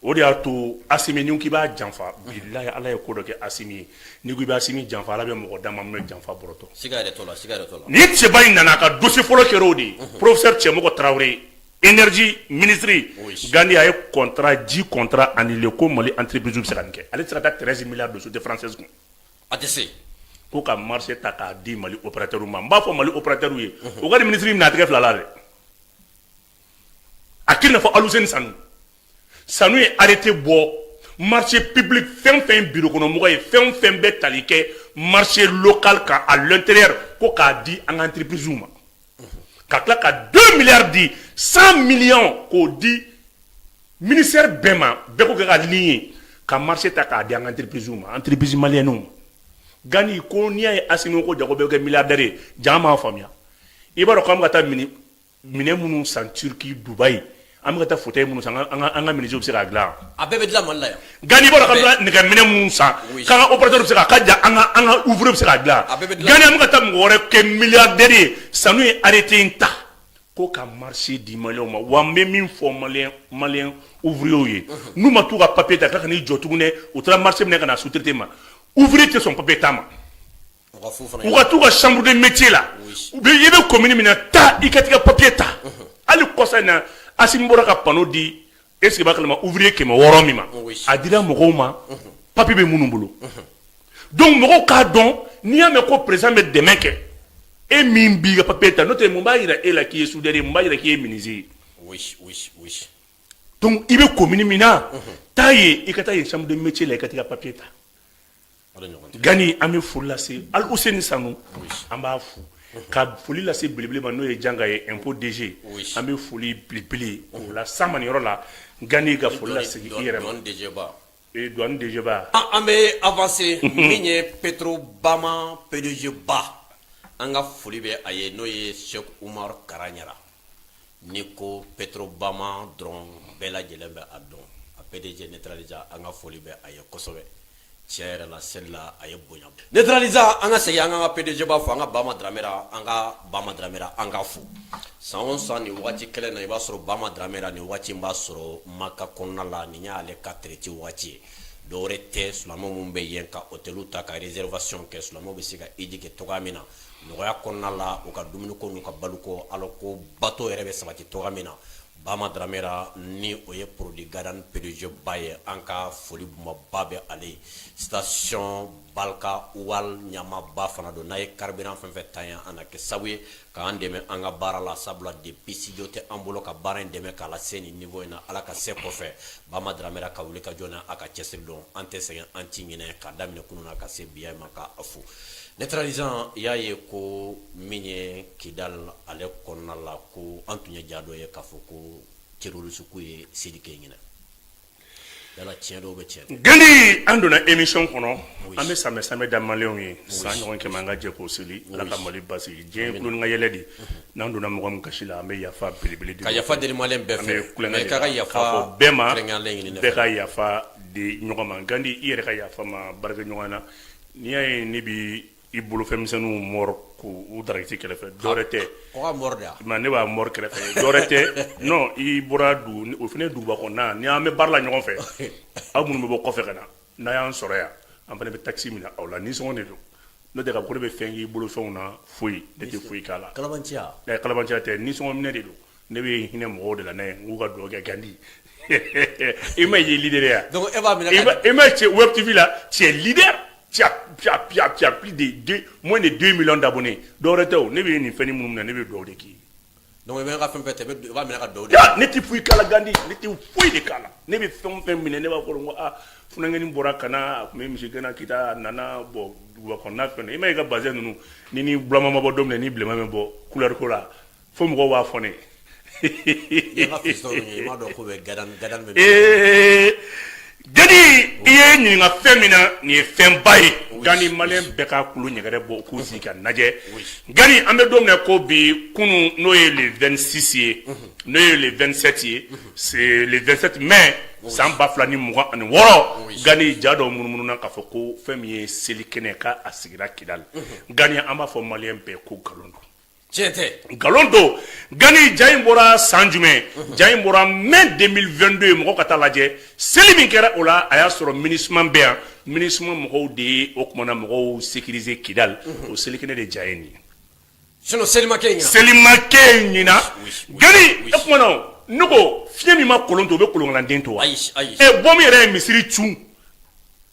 O de y'a to Asimi, ni k'i b'a janfa, bilahi, Ala ye ko dɔ kɛ Asimi ye. N'i ko i bɛ Asimi janfa, Ala bɛ mɔgɔ d'a ma min bɛ janfa bɔrɔtɔ. Siga yɛrɛ t'o la, siga yɛrɛ t'o la. Ni cɛba in nana, a ka dossier fɔlɔ kɛra o de ye. Professeur Cɛmɔgɔ Tarawele, énergie ministre. Gani, a ye contrat ji contrat annulé ko Mali entreprise bɛ se ka nin kɛ. Ale tɛ se ka taa 13 milliards de société française kun. A tɛ se. Ko ka marché ta k'a di Mali opérateur ma. N b'a fɔ Mali opérateur ye, o ka nin ministre minɛ a tɛgɛ fila la dɛ. A k'i n'a fɔ Aluseni Sanu. Sanu ye arrêté bɔ, marché public fɛn fɛn, bureau kɔnɔ mɔgɔ ye fɛn fɛn bɛ tali kɛ marché local kan à l'intérieur, ko k'a di an ka entreprise ma. Ka tila ka 2 milliards di, 100 millions k'o di ministère bɛɛ ma, bɛɛ ko kɛ ka ligne ye ka marché ta k'a di an ka entreprise ma, entreprise malienne ma. Gani, ko n'i y'a ye Asimi ko jago bɛ kɛ milliardaire ye, jaa m'a faamuya. I b'a dɔn k'an bɛ ka taa minɛn minnu san Turquie, Dubaï, An bɛ ka taa fauteuil minnu san, an ka menuisier bɛ se k'a dilan. A bɛɛ bɛ dilan Mali la yan. Gani, b'a dɔn k'an bɛ nɛgɛminɛ minnu san, k'an ka opérateur bɛ se k'a ka ja, an ka ouvrier bɛ se k'a dilan. A bɛɛ bɛ dilan. Gani, an bɛ ka taa mɔgɔ wɛrɛ kɛ milliardaire ye. Sanu ye arrêté in ta ko ka marché di maliyɛnw ma. Wa n bɛ min fɔ maliyɛn ouvrier ye, n'u ma t'u ka papier ta, ka tila ka n'i jɔ tuguni dɛ, u taara marché minɛ ka na sous-traiter ma, ouvrier tɛ sɔn papier ta ma. U ka t'u ka chambre de métier la. U bɛ, i bɛ commune min na, taa i ka t'i ka papier ta. Hali kɔsa in na, Asimi bɔra ka panneau di, est ce que i b'a kalama, ouvrier 600 min ma, a dira mɔgɔw ma, papier bɛ minnu bolo. Donc mɔgɔw k'a dɔn, n'i y'a mɛn ko président bɛ dɛmɛ kɛ, e min b'i ka papier ta, n'o tɛ, mun b'a jira e la k'i ye soudeur ye? Mun b'a jira k'i ye menuisier ye? Donc i bɛ commune min na, taa yen, i ka taa yen chambre de métier la, i ka t'i ka papier ta. Gani, an bɛ foli lase Alhuseni Sanu, an b'a fo ka foli lase belebele ma, n'o ye Janga ye, impôt DG. An bɛ foli belebele k'o la s'a ma nin yɔrɔ la. Gani, ka foli lasegin i yɛrɛ ma. Douane DG ba. An bɛ avancer. Min ye Petrobama PDG ba, an ka foli bɛ a ye, n'o ye Cheikh Oumar Karaɲara. Ni ko Petrobama dɔrɔn, bɛɛ lajɛlen bɛ a dɔn, a PDG neutraliser, an ka foli bɛ a ye kosɛbɛ. Tiɲɛ yɛrɛ la, seli la, a ye bonya neutraliser. An ka segin, an ka PDG b'a fɔ, an ka Bama Dramera, an ka Bama Dramera, an ka fo. San o san nin waati kelen na, i b'a sɔrɔ Bama Dramera nin waati in b'a sɔrɔ Maka kɔnɔna la. Nin y'ale ka traité waati ye. Dɔwɛrɛ tɛ, silamɛ minnu bɛ yen ka hôtel ta ka réservation kɛ, silamɛw bɛ se ka hiji kɛ cogoya min na nɔgɔya kɔnɔna la, u ka dumuniko n'u ka baloko, ala ko bato yɛrɛ bɛ sabati cogoya min na. Bama Dramera, ni o ye produit Gadan PDG ba ye, an ka foli ba bɛ ale ye. Station Balka Wal ɲamaba fana don. N'a ye carburant fɛn fɛn ta yan, an na kɛ sababu ye k'an dɛmɛ an ka baara la, sabula depuis studio tɛ an bolo ka baara in dɛmɛ k'a lase nin niveau in na. Ala ka se kɔfɛ, Bama Dramera ka wuli ka jɔ a ka cɛsiri dɔn. An tɛ sɛgɛn, an ti ɲinɛ, ka daminɛ kunun na ka se bi ma, ka fo. Neutralisant, i y'a ye ko min ye Kidal ale kɔnɔna la, ko an tun ye ja dɔ ye k'a fɔ ko terroriste ko ye seli kɛ ɲinɛ. Yala tiɲɛ dɔw bɛ tiɲɛ? Gani, an donna émission kɔnɔ, an bɛ sanbɛ sanbɛ da maliyɛnw ye. San ɲɔgɔn 100, an ka jɛ k'o seli. Ala ka Mali basigi. Diɲɛ ye tulon ka yɛlɛ de. N'an donna mɔgɔ min kasi la, an bɛ yafa belebele di. Ka yafa deli maliyɛn bɛɛ An fɛ. bɛ kulonkɛ Mais de k'a ka la. yafa K'a fɔ bɛɛ ma, kɛrɛnkɛrɛnlen ɲini ne bɛɛ fɛ. ka yafa di ɲɔgɔn ma. Gandi, i yɛrɛ ka yafa ma baarakɛɲɔgɔn na. N'i y'a ye ne bi i bolofɛnmisɛnninw mɔrɔ k'u darakisi kɛrɛfɛ, dɔwɛrɛ tɛ. Ko ka mɔri de ya? Ma ne b'a mɔri kɛrɛfɛ, dɔwɛrɛ tɛ. Non, i bɔra dugu, o fana ye duguba kɔnɔna ni an bɛ baara la ɲɔgɔn fɛ. Aw minnu bɛ bɔ kɔfɛ ka na, n'a y'an sɔrɔ yan, an fana bɛ taxi minɛ aw la. Nisɔngɔ de don. N'o tɛ, ka ko ne bɛ fɛn k'i bolofɛnw na, foyi ne tɛ foyi k'a la. Kalabanciya. Ɛ, kalabanciya tɛ, nisɔngɔ minɛ de don. Ne bɛ hinɛ mɔgɔw de la. N'a ye n k'u ka dugawu kɛ. Gandi, i ma ye leader ya? Donc e b'a minɛ I ka ma cɛ Web TV la, tu es leader, tu as plus de deux, moins de 2 millions d'abonnés. Dɔwɛrɛ tɛ o, ne bɛ nin fɛn minnu minɛ, ne bɛ dugawu de k'i ye. Donc i bɛ n ka fɛn fɛn ta, i b'a minɛ ka dugawu de. Ya, ne tɛ foyi k'a la. Gandi, ne tɛ foyi de k'a la. Ne bɛ fɛn o fɛn minɛ, ne b'a fɔ ko aa, funankɛnin bɔra ka na, a tun bɛ misi gɛnna Kita, a nana bɔ duguba kɔnɔna fɛn. I ma ye, i ka bazin ninnu ni bulama ma bɔ don min na, ni bilenman bɛ bɔ couleur ko la, fo mɔgɔw b'a fɔ ne ye. I ka fiston ninnu, i m'a dɔn ko bɛ gadan gadan bɛ. Ee Gani, i ye ɲininka fɛn min na, nin ye fɛnba ye. Gani, maliyɛn bɛɛ ka kulo ɲɛgɛrɛ bɔ k'u sigi ka lajɛ. Gani, an bɛ don min na ko bi, kunun, n'o ye le 26 ye, n'o ye le 27 ye, c'est le 27 mai san 2026. Gani, ja dɔ munumunu k'a fɔ ko fɛn min ye seli kɛnɛ, k'a sigira Kidali. Gani, an b'a fɔ maliyɛn bɛɛ ko nkalon don. Tiɲɛ tɛ. Nkalon don. Gani, ja in bɔra san jumɛn? Ja in bɔra mai 2022 ye. Mɔgɔ ka taa lajɛ seli min kɛra o la, a y'a sɔrɔ MINUSMA bɛ yan. MINUSMA mɔgɔw de ye o kumana mɔgɔw sécuriser Kidali. O selikɛnɛ de ja ye nin ye. Sinon seli ma kɛ ɲinan. Seli ma kɛ ɲinan. Gani, e kumana, ne ko fiɲɛ min ma kolon to, o bɛ kolonkalanden to wa? Ayi, ayi. Ɛ, bɔ min yɛrɛ ye misiri cun,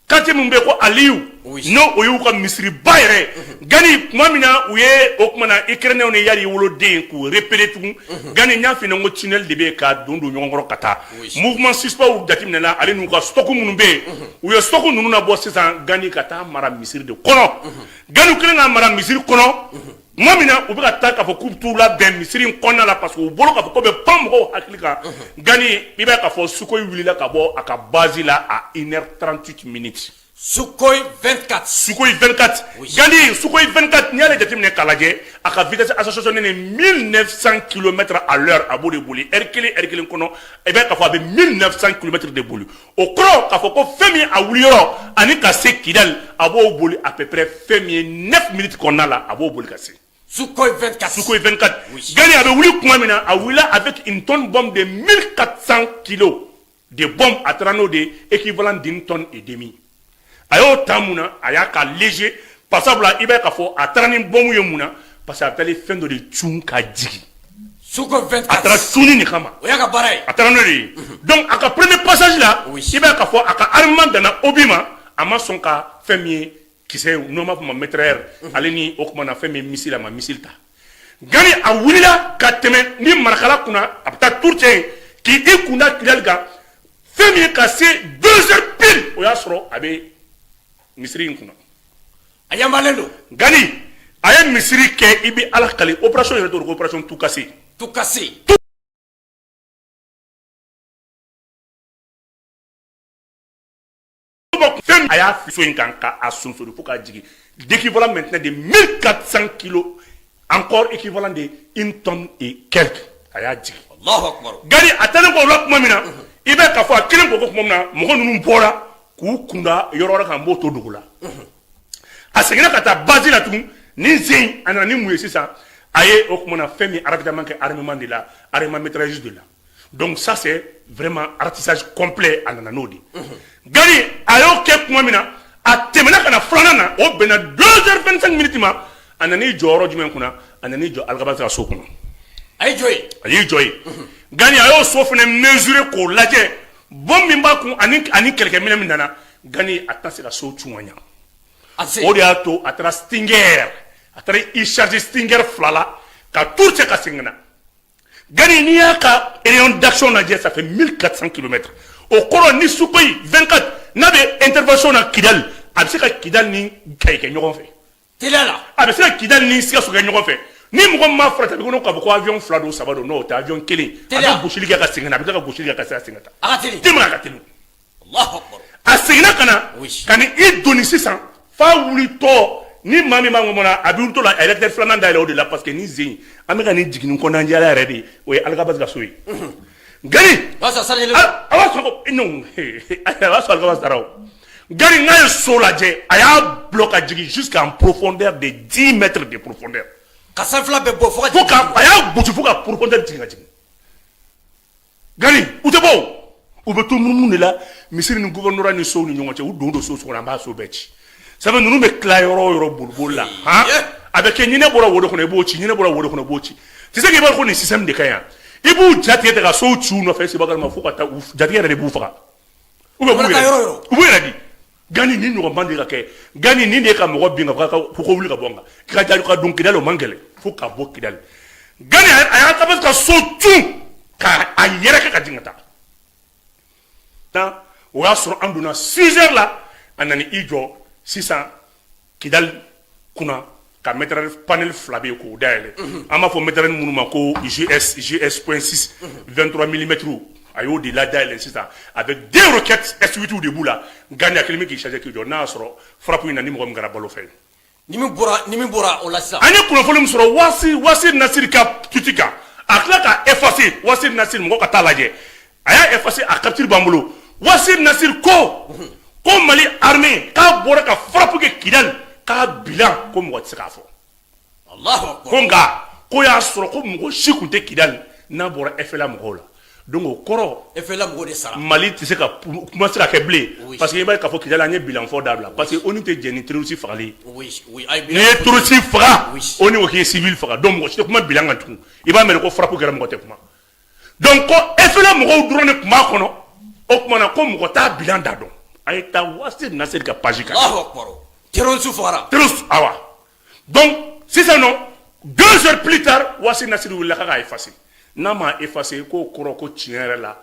quartier min bɛ yen ko Aliyu, n'o o y'u ka misiriba yɛrɛ. Gani, tuma min na u ye o kuma na Ukrainien ni yali woloden k'u repérer tugun. Gani, n y'a f'i ɲɛna ko tunnel de bɛ yen ka don don ɲɔgɔn kɔrɔ ka taa. Mouvement suspect jateminɛna, ale n'u ka stock minnu bɛ yen, u ye stock ninnu nabɔ sisan. Gani, ka taa mara misiri de kɔnɔ. Gani, u kɛlen ka mara misiri kɔnɔ tuma min na, u bɛ ka taa k'a fɔ k'u bɛ t'u labɛn misiri in kɔnɔna la, parce que u bolo k'a fɔ ko bɛ pan mɔgɔw hakili kan. Gani, i b'a ye k'a fɔ Sukhoi wulila ka bɔ a ka base la à 1h38 minutes. Sukhoi 24. Sukhoi 24. Oui. Gani, Sukhoi 24, n'i y'ale jateminɛ k'a lajɛ, a ka vitesse accélération ye 1900 km à l'heure. A b'o de boli heure kelen, heure kelen kɔnɔ, i b'a ye k'a fɔ a bɛ 1900 km de boli. O kɔrɔ k'a fɔ ko fɛn min a wuli yɔrɔ ani ka se Kidali, a b'o boli à peu près fɛn min ye 9 minutes kɔnɔna la, a b'o boli ka se. Sukhoi 24. Sukhoi 24. Oui. Gani, a bɛ wuli tuma min na, a wulila avec une tonne bombe de 1400 kilos de bombe. A taara n'o de ye, équivalent d'une tonne et demie. A y'o ta mun na? A y'a ka léger, par sabula i b'a ye k'a fɔ a taara ni bombe ye mun na? Parce que a bɛ taalen fɛn dɔ de cun ka jigin. Sukhoi 24. A taara cunni nin kama. O y'a ka baara ye. A taara n'o de ye. Donc a ka premier passage la, i b'a ye k'a fɔ a ka armement danna obus ma. A ma sɔn ka fɛn min ye kisɛ, n'o b'a fɔ ma mitrailleur, ale ni o tuma na fɛn min ye missile, a ma missile ta. Gani, a wulila ka tɛmɛ ni Marakala kunna, a bɛ taa tour cɛ yen k'i kunda Kidali kan. Fɛn min ye ka se 2 heures pile, o y'a sɔrɔ a bɛ misiri in kunna. A yanbalen don. Gani, a ye misiri kɛ, i bɛ Ala kali, opération yɛrɛ tɔgɔ ko opération tout cassé. Tout cassé. Fɛn a y'a so in kan ka a sonsori fo k'a jigin, d'équivalent maintenant de 1400 kilos, encore équivalent de une tonne et quelque, a y'a jigin. Allahu akbar. Gani, a taalen kɔ o la tuma min na, i bɛ k'a fɔ a kelen ko tuma min na, mɔgɔ ninnu bɔra k'u kunda yɔrɔ wɛrɛ kan, n b'o to dugu la. A seginna ka taa base la tugun. Nin sen a nana ni mun ye sisan? A ye o tuma na fɛn min ravitaillement kɛ armement de la, armement mitrailleuse de la. Donc ça, c'est vraiment ratissage complet. A nana n'o de ye. Gani, a y'o kɛ tuma min na, a tɛmɛna ka na filanan na, o bɛnna 2h25 minutes ma. A nan'i jɔ yɔrɔ jumɛn kunna? A nan'i jɔ Alghabass ka so kɔnɔ. A y'i jɔ yen. A y'i jɔ yen. Gani, a y'o so fana mesurer k'o lajɛ, bombe min b'a kun ani kɛlɛkɛminɛ min nana. Gani, a tɛna se ka so cun ka ɲa. O de y'a to a taara Stinger, a taara i charger Stinger fila la ka tour cɛ ka segin ka na. Gani, n'i y'a ka rayon d'action lajɛ, ça fait 1400 km. O kɔrɔ, ni Sukhoi 24 n'a bɛ intervention na Kidali, a bɛ se ka Kidali ni Kayi kɛ ɲɔgɔn fɛ. Teliya la. A bɛ se ka Kidali ni Sikaso kɛ ɲɔgɔn fɛ. Ni mɔgɔ min m'a farati, a bɛ kɔnɔ k'a fɔ ko avion fila don, saba don. N'o tɛ, avion kelen a bɛ gosili kɛ ka segin ka na, a bɛ tila ka gosili kɛ ka se ka segin ka taa. A ka teli. Tellement a ka teli. Allahu akbar. A seginna ka na ka ni i doni sisan f'a wulitɔ, ni maa min b'a ŋɔmɔ na, a bɛ wulitɔ la, a ye réacteur filanan dayɛlɛ o de la, parce que ni zen an bɛ ka nin jigin ni kɔnɔnajɛya yɛrɛ de ye, o ye Alghabass ka so ye. Gani, O y'a sɔrɔ sariyelen. A b'a sɔrɔ ko non, a b'a sɔrɔ Alghabass taara o. Gani, n'a ye so lajɛ, a y'a bulɔ ka jigin jusqu'en profondeur de 10 mètres de profondeur. Ka sanfɛla bɛɛ bɔ fo ka fo ka a y'a gosi fo ka profondeur jigin ka jigin. Gani, u tɛ bɔ o, u bɛ to munumunu de la misiri ni gouvernorat ni sow ni ɲɔgɔn cɛ. U don don so kɔnɔ, an b'a so bɛɛ ci. Sabu ninnu bɛ tila yɔrɔ o yɔrɔ boliboli la, han, a bɛ kɛ ɲinɛ bɔra wo de kɔnɔ, i b'o ci, ɲinɛ bɔra wo de kɔnɔ, i b'o ci. Tu sais k'i b'a dɔn ko nin système de ka ɲi yan. I b'u ja tigɛ ka sow ci u nɔfɛ Sebakalima, fo ka taa u jatigɛ yɛrɛ de b'u faga ou bien u b'u yɛrɛ di. Gani, nin ɲɔgɔn man deli ka kɛ. Gani, nin de ye ka mɔgɔ bin ka fɔ ko wuli ka bɔ n kan, k'i ka jaabi ka don Kidali, o man gɛlɛn fo ka bɔ Kidali. Gani, a y'a ka so cun k'a a yɛrɛ kɛ ka jigin ka taa. O y'a sɔrɔ an donna 6 heures la. A nana i jɔ sisan Kidali kunna ka mitrailleur panel fila bɛ yen k'o dayɛlɛ. An b'a fɔ mitrailleur minnu ma ko GS GS.6 23 mm, a y'o de la dayɛlɛ sisan avec deux roquettes S8 de b'u la. Gani, a kelen bɛ k'i charger k'i jɔ, n'a y'a sɔrɔ frappe in na ni mɔgɔ min kɛra balo fɛ. Ni min bɔra o la sisan. An ye kunnafoni min sɔrɔ Wasir Nasiri ka tweet kan, a tila ka effacer. Wasir Nasiri, mɔgɔ ka taa lajɛ, a y'a effacer, a capture b'an bolo. Wasir Nasiri ko Mali armée k'a bɔra ka frappe kɛ Kidali, k'a bilan ko mɔgɔ tɛ se k'a fɔ. Allahu akbar. Ko nka ko y'a sɔrɔ ko mɔgɔ si tun tɛ Kidali n'a bɔra FLA mɔgɔw la. Donc o kɔrɔ, FLA mɔgɔw de sara. Mali tɛ se ka kuma se ka kɛ bilen, parce que i b'a ye k'a fɔ Kidali, an ye bilan fɔ dabila, parce que ONU tɛ jɛn ni terroriste fagali ye. N'i ye terroriste faga, ONU ko k'i ye civil faga. Donc mɔgɔ si tɛ kuma bilan kan tugun. I b'a mɛn ko frappe kɛra, mɔgɔ tɛ kuma. Donc ko FLA mɔgɔw dɔrɔn de tun b'a kɔnɔ. O tuma na ko mɔgɔ t'a bilan da dɔn. A ye taa Wasir Nasiri ka page kan. Allahu akbar, terroriste fagara. Terroriste, awa. Donc sisan nɔ, 2 heures plus tard, Wasir Nasiri wulila k'a k'a effacer. N'a ma effacer, k'o kɔrɔ ko tiɲɛ yɛrɛ la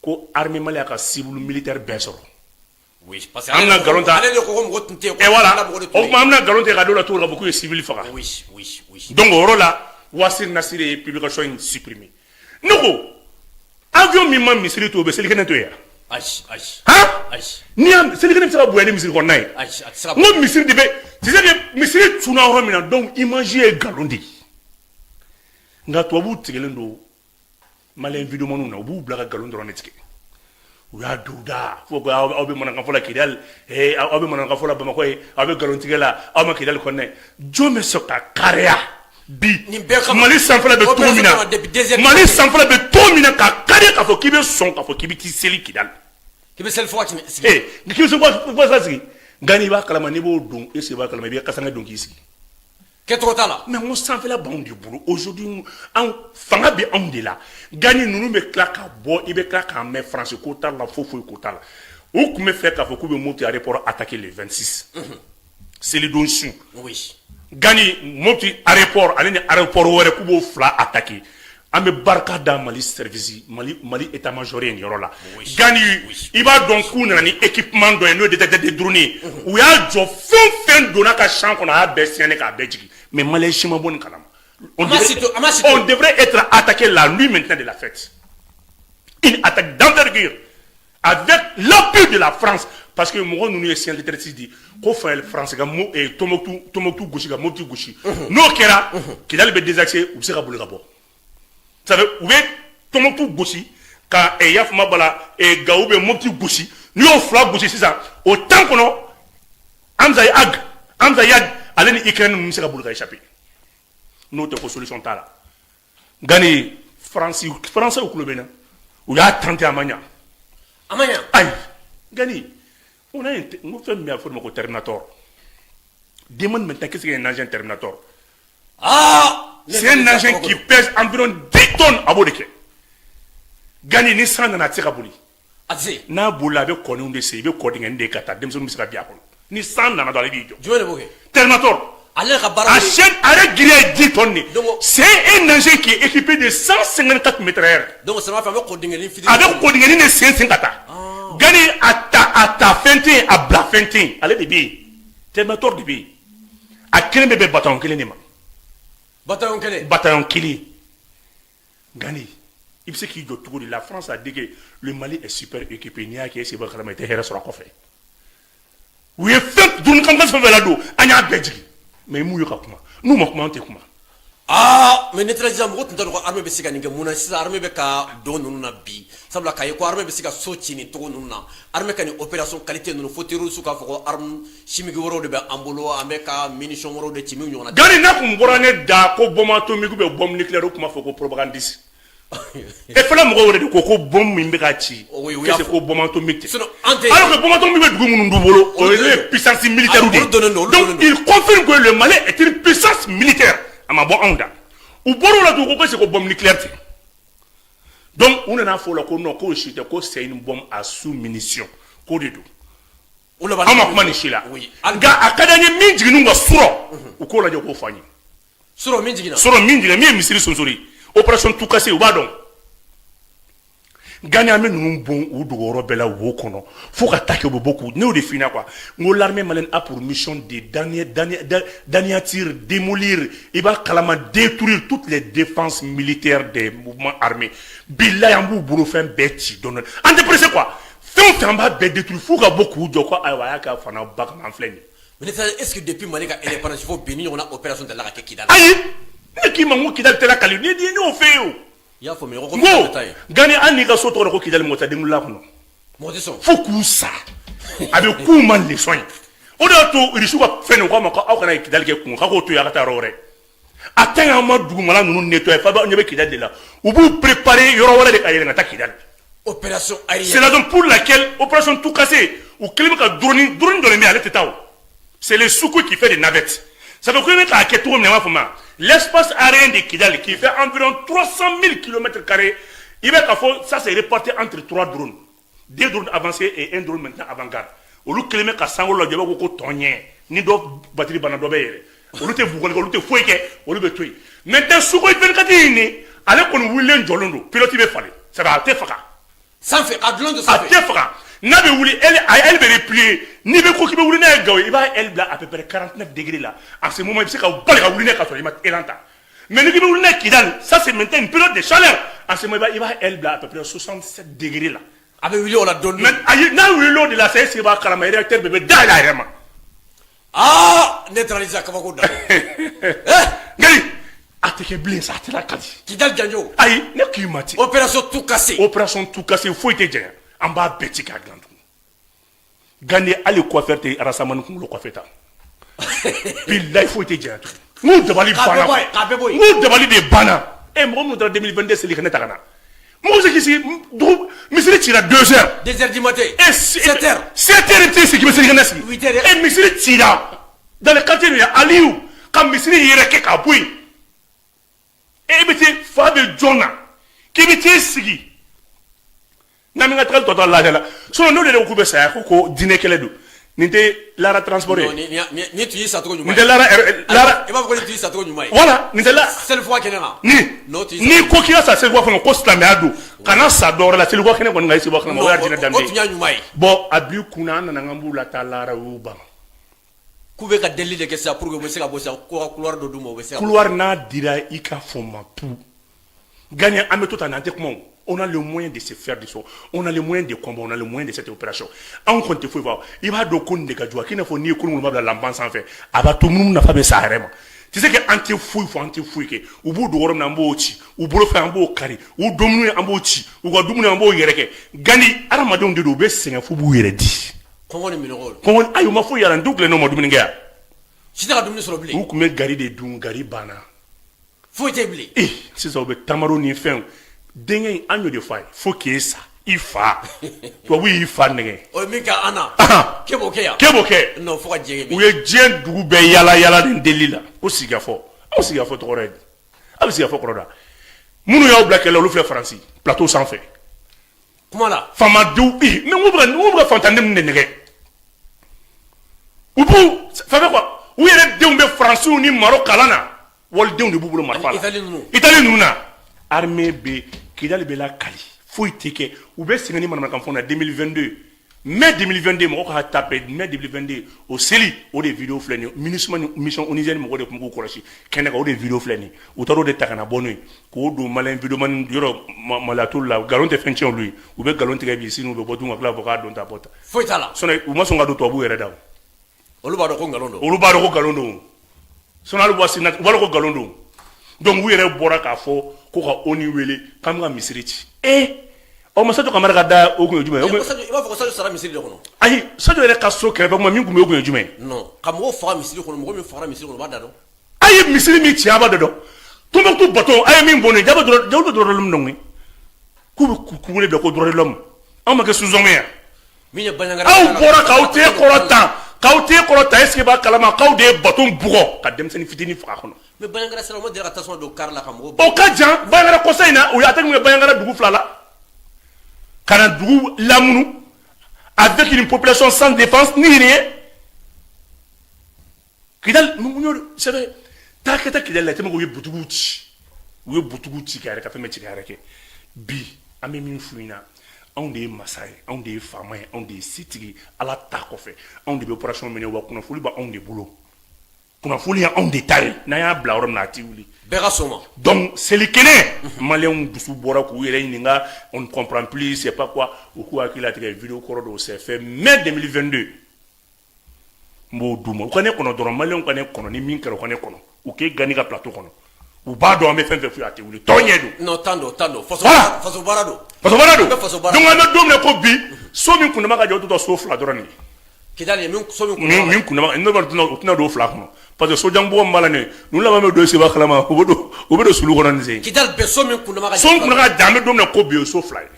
ko armée Mali y'a ka cible militaire bɛɛ sɔrɔ. Oui, parce que an bɛna nkalon ta. Ale de ko ko mɔgɔ tun tɛ yen. Et voilà, o tuma an bɛna nkalon tigɛ ka d'o la cogo di k'a fɔ k'u ye civil faga? Donc o yɔrɔ la, Wasir Nasiri ye publication in supprimer. Ne ko avion min ma misiri to, o bɛ selikɛnɛ to yen. Ayi, ayi. Han? Ayi. N'i y'a selikɛnɛ bɛ se ka bonya ni misiri kɔnɔna ye? Ayi, a tɛ se ka. N ko misiri de bɛ, tu sais que misiri cunna yɔrɔ min na, donc image ye nkalon de ye. Nka tubabuw tigɛlen don malien videomaniw na, u b'u bila ka nkalon dɔrɔn de tigɛ. U y'a don da fo ko aw bɛ manamanakan fɔ la Kidali, aw bɛ manamanakan fɔ la Bamakɔ ye, aw bɛ nkalon tigɛ la, aw ma Kidali kɔnɔna ye. Jɔn bɛ sɔn ka kariya bi? Nin bɛɛ kama. Mali sanfɛla bɛ cogo min na, Opération depuis 2 heures. Mali sanfɛla bɛ cogo min na, ka kariya k'a fɔ k'i bɛ sɔn k'a fɔ k'i bɛ t'i seli Kidali. K'i bɛ seli fo ka tɛmɛ sigi. Ee, k'i bɛ seli fo ka sigi. Nka n'i b'a kalama, n'i b'o don, est ce que i b'a kalama, i b'i ka kasange don k'i sigi. Kɛcogo t'a la. Mais n ko sanfɛla b'anw de bolo aujourd'hui, anw fanga bɛ anw de la. Gani ninnu bɛ tila ka bɔ, i bɛ tila k'a mɛn France ko t'a la, foyi foyi ko t'a la. U tun bɛ fɛ k'a fɔ k'u bɛ Mopti aéroport attaquer le 26, selidon su. Gani, Mopti aéroport ale ni aéroport wɛrɛ, k'u b'o fila attaquer. An bɛ barika da Mali service, Mali état major ye nin yɔrɔ la. Gani, i b'a dɔn k'u nana ni équipement dɔ ye, n'o ye détecteur de drone ye. U y'a jɔ, fɛn fɛn donna ka champ kɔnɔ, a y'a bɛɛ scanner k'a bɛɛ jigin. Mais malien si ma bɔ nin kalama. On A ma devrait, sito- a ma sito. on devrait être attaqué la nuit maintenant de la fête, une attaque d'envergure avec l'appui de la France, parce que mɔgɔ ninnu ye signal de di ko fɛ France ka Tombouctou gosi, ka Mopti gosi. N'o kɛra, Kidali bɛ désaxé, u bɛ se ka boli ka bɔ. Ça veut, u bɛ Tombouctou gosi ka yafama bala Gawo bɛ Mopti gosi. N'i y'o fila gosi sisan, o temps kɔnɔ, Hamza Ag, Hamza Yad ale ni Ukraine ninnu bɛ se ka boli ka échapper. N'o tɛ, ko solution t'a la. Gani, France, français kulo bɛ na, u y'a tenté, a ma ɲa. A ma ɲa. Ayi, Gani, on a un, n ko fɛn min bɛ yen, a fɔ o ma ko Terminator. Demande maintenant qu'est-ce qu'un engin Terminator. Aa. C'est un engin qui pèse environ 10 tonnes. A b'o de kɛ. Gani, ni san nana, a tɛ se ka boli. A tɛ se. N'a bolila, a bɛ kɔniw de sen, i bɛ kɔ dingɛnin de ka taa, denmisɛnninw bɛ se ka bin a kɔnɔ. Ni san nana dɔrɔn, ale b'i jɔ. Jumɛn de b'o kɛ? Terminator. Ale ka baara A de ye- chaîne, a yɛrɛ girinya ye 10 tonnes de. Donc- C'est un engin qui est équipé de 154 mitrailleurs. Donc sama fɛ, an bɛ kɔ dingɛnin fitinin. A bɛ kɔdingɛnin de sen sen ka taa. Gani, a ta fɛn tɛ yen, a bila fɛn tɛ yen, ale de bɛ yen. Terminator de bɛ yen. A kelen bɛ bɛn bataillon kelen de ma. Bataillon kelen. Bataillon kelen. Gani, i bɛ se k'i jɔ cogo di? La France a dit que le Mali est super équipé. N'i y'a kɛ, e b'a kalama, i tɛ hɛrɛ sɔrɔ a kɔfɛ. U ye fɛn drone kamikaze fɛn fɛn ladon, an y'a bɛɛ jigin. Mais m'u ye ka kuma, n'u ma kuma, an tɛ kuma. Aa, mais ne taara sisan, mɔgɔ tun t'a dɔn ko armée bɛ se ka nin kɛ. Mun na sisan armée bɛ ka don ninnu na bi? Sabula k'a ye ko armée bɛ se ka so ci nin cogo ninnu na, armée ka nin opération qualité ninnu, fo terroriste k'a fɔ ko arme chimique wɛrɛw de bɛ an bolo, an bɛ ka munition wɛrɛw de ci min ɲɔgɔnna tɛ. Gani, n'a kun bɔra ne da ko bombe atomique bɛ bombe nucléaire, o tun b'a fɔ ko propagandiste. E fana, mɔgɔw yɛrɛ de ko ko bombe min bɛ ka ci, Oui, u y'a qu'est-ce fɔ. ko bombe atomique tɛ. Sinon, an tɛ. Alors que bombe atomique bɛ dugu minnu bolo, o Olu ye donnen don. puissance militaire de Olu donnen don, ye. olu donnen Donc don. il confirme que le Mali est une puissance militaire. A ma bɔ anw da. U bɔr'o la tugun ko ko bombe nucléaire tɛ. Donc u nana fɔ o la ko non, k'o si tɛ, ko c'est une bombe à sous munition, k'o de don. O laban. An ma kuma nin si la. Hali Nka a ka di an ye, min jiginn'u ka surɔ, u k'o lajɛ, k'o fɔ an ye. Sɔrɔ min jiginna. Sɔrɔ min jiginna, min ye misiri sonsori, opération tout cassé, u b'a dɔn. Gani, an bɛ ninnu bon u dogoyɔrɔ bɛɛ la, wo kɔnɔ, fo ka taa kɛ u bɛ bɔ k'u. Ne y'o de f'i ɲɛna quoi, n ko l'armée malienne a pour mission de d'anéantir, démolir, i b'a kalama, détruire toutes les défenses militaires des mouvements armés. Bilahi, an b'u bolofɛn bɛɛ ci dɔɔni dɔɔni. An tɛ pressé quoi, fɛn o fɛn, an b'a bɛɛ détruire f'u ka bɔ k'u jɔ ko ayiwa, a y'a kɛ fana ba kama, an filɛ nin ye. Mais ne taara, est ce que depuis Mali ka indépendance fo bi, ni ɲɔgɔnna opération delila ka kɛ Kidali? Ayi, ne k'i ma n ko Kidali tɛ lakali ni ni y'o fɛ yen o. I y'a faamuya ko N Kidali ko tɛ taa yen. Gani, hali n'i ka so tɔgɔ da ko Kidali, mɔgɔ tɛ denwulila kɔnɔ. Mɔgɔ tɛ sɔn. Fo k'u sa, a bɛ k'u ma leçon ye. O de y'a to Irisiw ka fɛn nin, u k'a ma ko aw kana Kidali kɛ kun, k'a k'o to yen, a ka taa yɔrɔ wɛrɛ. A tɛ an ma dugumala ninnu nettoyer f'a b'a ɲɛ bɛ Kidali de la, u b'u préparer yɔrɔ wɛrɛ de ka yɛlɛn ka taa Kidali. Opération C'est aérienne. la raison pour laquelle opération tout cassé, u kɛlen bɛ ka drone dɔ de bɛ yen, ale tɛ taa o. C'est le Sukhoi qui fait des navettes. Ça veut dire k'a kɛ cogo min na, i b'a faamu, l'espace aérien de Kidal qui fait environ 300 000 kilomètres carrés, i bɛ k'a fɔ ça, c'est réparti entre trois drones, deux drones avancés et un drone maintenant avant-garde. Olu kɛlen bɛ ka sankolo lajɛ, i b'a fɔ ko tɔn ɲɛ ni dɔ batiri banna, dɔ bɛ yɛlɛ. Olu tɛ bugɔli kɛ, olu tɛ foyi kɛ, olu bɛ to yen. Maintenant Sukhoi 24 in nin, ale kɔni wulilen jɔlen don, pilote bɛ falen, c'est à dire a tɛ faga. Sanfɛ ka dulon don. A Sanfɛ. tɛ faga. N'a bɛ wuli, aile, a aile bɛ replier. N'i bɛ ko k'i bɛ wuli n'a ye Gawo, i b'a aile bila à peu près 49 degrés là. En ce moment, i bɛ se ka bali ka wuli n'a ye ka sɔrɔ i ma élan ta. Mais n'i bɛ wuli n'a ye Kidal, ça c'est maintenant une période de chaleur. En ce moment, i b'a aile bila à peu près 67 degrés là. A bɛ wuli o la dɔɔni. Mais ayi, n'a wulila o de la sa, est-ce que i b'a kalama, réacteur bɛɛ bɛ dayɛlɛ a yɛrɛ ma. Aa, neutraliser kabako da. Ngali, a tɛ kɛ bilen sa, a tɛ lakali. Kidali janjo. Ayi, ne k'i ma ten. Opération tout cassé. Opération tout cassé, foyi tɛ janya, an b'a bɛɛ ci k'a dilan tugun. Gandi, hali coiffeur tɛ Arasamani kunkolo coiffé tan. Bilayi, foyi tɛ janya tugun. N'u dabali banna, k'a bɛɛ bɔ yen. N'u dabali de banna. E mɔgɔ minnu taara 2022 seli ka ne ta ka na, mɔgɔ bɛ se k'i sigi dugu misiri cira 2 heures. 2 heures du matin. E 7 heures. 7 heures, i bɛ t'i sigi k'i bɛ selikɛnɛ sigi. 8 heures. E, misiri cira dans le quartier de Aliou ka misiri yɛrɛ kɛ k'a bɔ yen. E bɛ t'i fa bɛ jɔn na k'i bɛ t'i sigi n'an bɛ ka tagali tɔ to lafiya la? Sinon n'o de ko k'u bɛ saya ko diinɛ kɛlɛ don, nin tɛ Lara transport ye. Nin tun y'i sacogo ɲuman ye. Nin tɛ Lara Lara. I b'a fɔ ko nin tun y'i sacogo ɲuman ye. Voilà, nin tɛ la. Selifuga kɛnɛ kan. Ni n'i ko k'i ka sa selifuga kɛnɛ ko silamɛya don, kana sa dɔwɛrɛ la selifuga kɛnɛ kɔni kan, i selifuga kɛnɛ ma, o y'a diinɛ danbe ye. O tun y'a ɲuman ye. Bon, a b'i kunna, an nana k'an b'u lataa Lara, u y'u ban. K'u bɛ ka delili de kɛ sisan pour que u bɛ se ka bɔ sisan, ko ka couloir dɔ d'u ma, u bɛ se ka. Couloir n'a dira i ka fɔ ma pu gagner, an bɛ to tan, an tɛ kuma o. On a le moyen de se faire du son, on a le moyen de combat, on a le moyen de cette opération. Anw kɔni tɛ foyi fɔ. I b'a dɔn ko nin de ka jugu, a k'i n'a fɔ n'i ye kolon bila lanpan sanfɛ, a b'a to minnu nafa bɛ sa a yɛrɛ ma. Tu sais que an tɛ foyi fɔ, an tɛ foyi kɛ. U b'u dogo yɔrɔ min na, an b'o ci. U bolo fɛn, an b'o kari. U dumuni, an b'o ci. U ka dumuni, an b'o yɛrɛ kɛ. Gandi, hadamadenw de don, u bɛ sɛgɛn f'u b'u yɛrɛ di. Kɔngɔ ni minɔgɔ. Kɔngɔ, ayi, u ma foyi yala, n t'u tilen, n'u ma dumuni kɛ yan. Si tɛ ka dumuni sɔrɔ bilen. U tun bɛ gari de dun, gari banna. Foyi tɛ bilen. Ee, sisan u bɛ tamaro ni fɛnw. Denkɛ in, an y'o de fɔ a ye, fo k'e sa i fa, tubabu y'i fa nɛgɛ. O ye min kɛ an na, k'e b'o kɛ yan. K'e b'o kɛ. Non, fo ka diɲɛ u ye diɲɛ dugu bɛɛ yala yala nin deli la ko sigikafɔ. Aw sigikafɔ tɔgɔ ye di? Aw bɛ sigikafɔ kɔrɔ da. Minnu y'aw bila kɛlɛ la, olu filɛ Faransi plateau sanfɛ. Kuma la. Faamadenw, ee, mais n bɛ ka fantanden ninnu de nɛgɛ. U b'u fɛn fɛn quoi, u yɛrɛ denw bɛ Faransiw ni Maroc kalan na, walidenw de b'u bolo marifa la. Itali ninnu. Itali ninnu na, armée bɛ Kidali bɛ lakali, foyi tɛ kɛ. U bɛ sɛgɛn ni manamanakan fɔ na. 2022, mai 2022, mɔgɔ ka taper mai 2022, o seli, o de vidéo filɛ nin ye. MINUSMA ni mission onusienne mɔgɔw de tun b'u kɔlɔsi kɛnɛ kan. O de vidéo filɛ nin ye. U taara o de ta ka na bɔ n'o ye k'o don malien vidéoman yɔrɔ maloya t'olu la. Nkalon tɛ fɛn tiɲɛ olu ye. U bɛ nkalon tigɛ bi, sini u bɛ bɔ tun ka tila k'a fɔ k'a don ta bɔ ta. Foyi t'a la. Sinon u ma sɔn ka don tubabuw yɛrɛ da o. Olu b'a dɔn ko nkalon don. Olu b'a dɔn ko nkalon don. Sinon hali waati u b'a dɔn ko nkalon don. Donc u yɛrɛ bɔra k'a fɔ ko ka ONU wele k'an bɛ ka misiri ci. Ee, ɔ, ma Sadio Kamara ka da o kun ye jumɛn ye? I b'a fɔ ko Sadio sara misiri de kɔnɔ. Ayi, Sadio yɛrɛ ka so kɛrɛfɛ kuma min tun bɛ yen, o kun ye jumɛn ye? Non, ka mɔgɔw faga misiri kɔnɔ, mɔgɔ min fagara misiri kɔnɔ, u b'a da dɔn. A ye misiri min ci, a b'a da dɔn. Tombouctou bateau, a ye min bɔn nin, jaba dɔrɔn, jaba droit de l'homme dɔn koyi. K'u bɛ wele bila ko droit de l'homme. Anw ma kɛ sous-homme ye yan. Min ye Bandiagara. Aw bɔra k'aw ten kɔrɔ tan, k'aw ten kɔrɔ tan, est ce que b'a kalama k'aw de ye bateau bugɔ ka denmisɛnnin fitinin faga a kɔnɔ? Mais Bandiagara sira, u ma deli ka tasuma don car la ka mɔgɔw. O ka jan Bandiagara kɔsa in na, u ye attaque min kɛ Bandiagara dugu fila la, ka na dugu lamunu avec une population sans défense ni rien. Kidal, mun y'o sɛbɛn taa kɛ taa Kidali la, tɛmɛ u ye butigiw ci, u ye butigiw ci ka yɛrɛ ka fɛn bɛɛ ci ka yɛrɛ kɛ. Bi an bɛ min f'u ɲɛna, anw de ye masa ye, anw de ye faama ye, anw de ye setigi. Ala ta kɔfɛ, anw de bɛ opération minɛ, wa kunnafoni b'anw de bolo. Kunnafoni ye anw de ta ye, n'an y'a bila yɔrɔ min na, a tɛ wuli. Bɛɛ ka sɔn ma. Donc selikɛnɛ, maliyɛnw dusu bɔra k'u yɛrɛ ɲininka, on ne comprend plus, c'est pas quoi. U k'u hakili latigɛ, vidéo kɔrɔ dɔw, c'est fait mai 2022. N b'o d'u ma, u ka ne kɔnɔ dɔrɔn. Maliyɛnw ka ne kɔnɔ, ni min kɛra, u ka ne kɔnɔ, u k'e gani ka plateau kɔnɔ. U b'a dɔn an bɛ fɛn fɛn f'u ye, a tɛ wuli, tɔn ɲɛ don. Non, tan don, tan don. Faso Voilà. faso baara don. Faso baara don. Bɛɛ faso baara. Donc an bɛ don min na ko bi, so min kundama ka jɔ, o tɛ taa so fila dɔrɔn de ye. Kidali ye min so min min kun. Min kundama n'o b'a u tɛna don fila kɔnɔ, parce que sojanbugu min b'a la nin ye, ninnu laban bɛ don seba kalama, u bɛ don sulu kɔnɔ nin sen. Kidali bɛɛ, so min kundama ka So min kundama ka jan, an bɛ don min na ko bi, o ye so fila ye.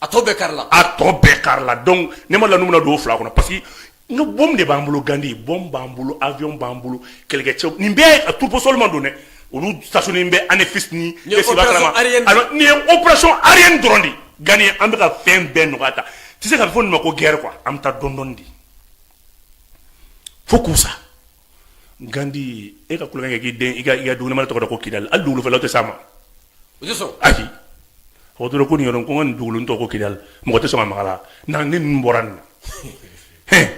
A tɔ bɛɛ kari la. A tɔ bɛɛ kari la. Donc ne ma la n'u bɛna don o fila kɔnɔ, parce que n ka bombe de b'an bolo, Gandi, bombe b'an bolo, avion b'an bolo, kɛlɛkɛcɛw, nin bɛɛ ye troupe sol ma don dɛ, olu stationné bɛ Anefis ni Nin ye Seba opération kalama. aérienne de. Alors nin ye opération aérienne dɔrɔn de. Gandi, an bɛ ka fɛn bɛɛ nɔgɔya ta, tu sais, ka fɔ nin ma ko guerre quoi, an bɛ taa dɔɔni dɔɔni de fo k'u sa. Gandi, e ka kulonkɛ kɛ k'i den i ka dugukɔnɔ tɔgɔ da ko Kidali, hali dugukolo tɛ s'a ma. U tɛ sɔn. Ayi, o dɔrɔn ko nin yɔrɔ ko n ka nin dugukolo tɔgɔ ko Kidali, mɔgɔ tɛ sɔn ka maga la na ne ninnu bɔra nin na hɛn.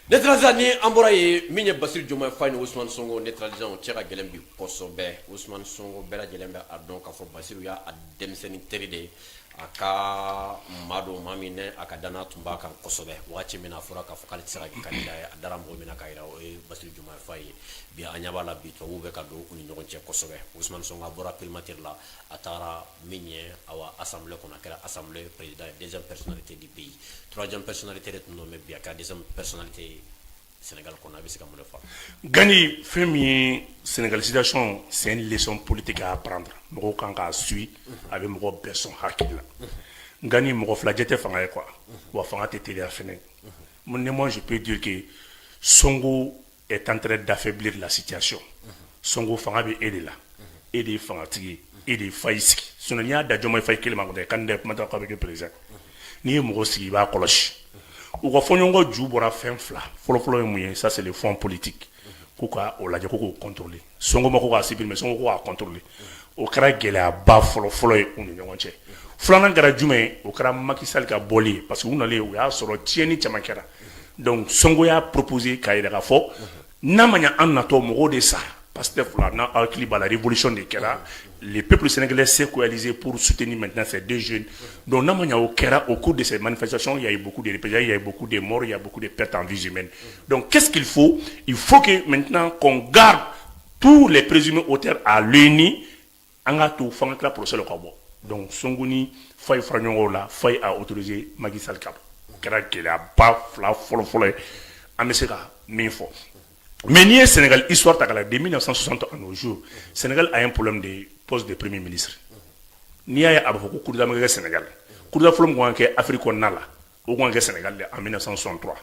Neutralisant, ni an bɔra yen, min ye Basiru Diomaye Faye ni Ousmane Sonko, neutralisant, o cɛ ka gɛlɛn bi kosɛbɛ. Ousmane Sonko, bɛɛ lajɛlen bɛ a dɔn k'a fɔ Basiru y'a denmisɛnnin teri de ye. A ka maa don, maa min a ka danaya tun b'a kan kosɛbɛ. Waati min a fɔra k'a fɔ k'ale tɛ se ka kɛ candidat ye, a dara mɔgɔ min na k'a jira, o ye Basiru Diomaye Faye ye. Bi an ɲɛ b'a la, bi tubabuw bɛ ka don u ni ɲɔgɔn cɛ kosɛbɛ. Ousmane Sonko bɔra primature la, a taara min ye, awa, assemblée kɔnɔ, a kɛra assemblée président ye, deuxième personnalité du pays. Troisième personnalité de tun don, mais bi a kɛra deuxième personnalité ye Sénégal kɔnɔ. A bɛ se ka mun de fɔ? Gani, fɛn min ye Sénégal situation, c'est une leçon politique à apprendre. Mɔgɔw kan k'a suit, a bɛ mɔgɔ bɛɛ sɔn hakili la. Gani, mɔgɔ filajɛ tɛ fanga ye quoi, wa fanga tɛ teliya fɛnɛ. Moi, je peux dire que Sonko est en train d'affaiblir la situation. Sonko, fanga bɛ e de la, e de ye fangatigi ye, e de ye Faye sigi. Sinon n'i y'a da Diomaye Faye kelen ma kɔni, candidat kuma tɛ k'a bɛ kɛ président. N'i ye mɔgɔ sigi, i b'a kɔlɔsi. U ka fɔɲɔgɔnkɔ ju bɔra fɛn fila. Fɔlɔfɔlɔ ye mun ye? Ça, c'est le fond politique. Ko ka o lajɛ, ko k'o contrôler. Sonko ma ko k'a supprimer, Sonko ko k'a contrôler. O kɛra gɛlɛyaba fɔlɔfɔlɔ ye u ni ɲɔgɔn cɛ. Filanan kɛra jumɛn ye? O kɛra Macky Sall ka bɔli ye, parce que u nalen, u y'a sɔrɔ tiɲɛni caman kɛra. Donc Sonko y'a proposé k'a yira k'a fɔ n'a ma ɲɛ, an natɔ, mɔgɔw de sara. Pastef la, n'a hakili b'a la, révolution de kɛra, le peuple sénégalais s'est coalisé pour soutenir maintenant ces deux jeunes. Donc n'a ma ɲɛ, o kɛra, au cours de ces manifestations, il y a eu beaucoup de représailles, il y a eu beaucoup de morts, il y a beaucoup de pertes en vies humaines. Donc qu'est-ce qu'il faut? Il faut que maintenant qu'on garde tous les présumés auteurs à l'œil nu, an k'a to f'an ka tila procès la ka bɔ. Donc Sonko ni Faye fara ɲɔgɔn la, Faye a autorisé Macky Sall ka bɔ. O kɛra gɛlɛyaba fila fɔlɔ-fɔlɔ ye an bɛ se ka min fɔ. Mais n'i ye Sénégal histoire ta k'a lajɛ, de 1960 à nos jours, Sénégal a un problème de poste de premier ministre. N'i y'a ye a bɛ fɔ ko coup d'état ma kɛ Sénégal, coup d'état fɔlɔ min kan ka kɛ Afrique kɔnɔna la, o kan ka kɛ Sénégal de en 1963.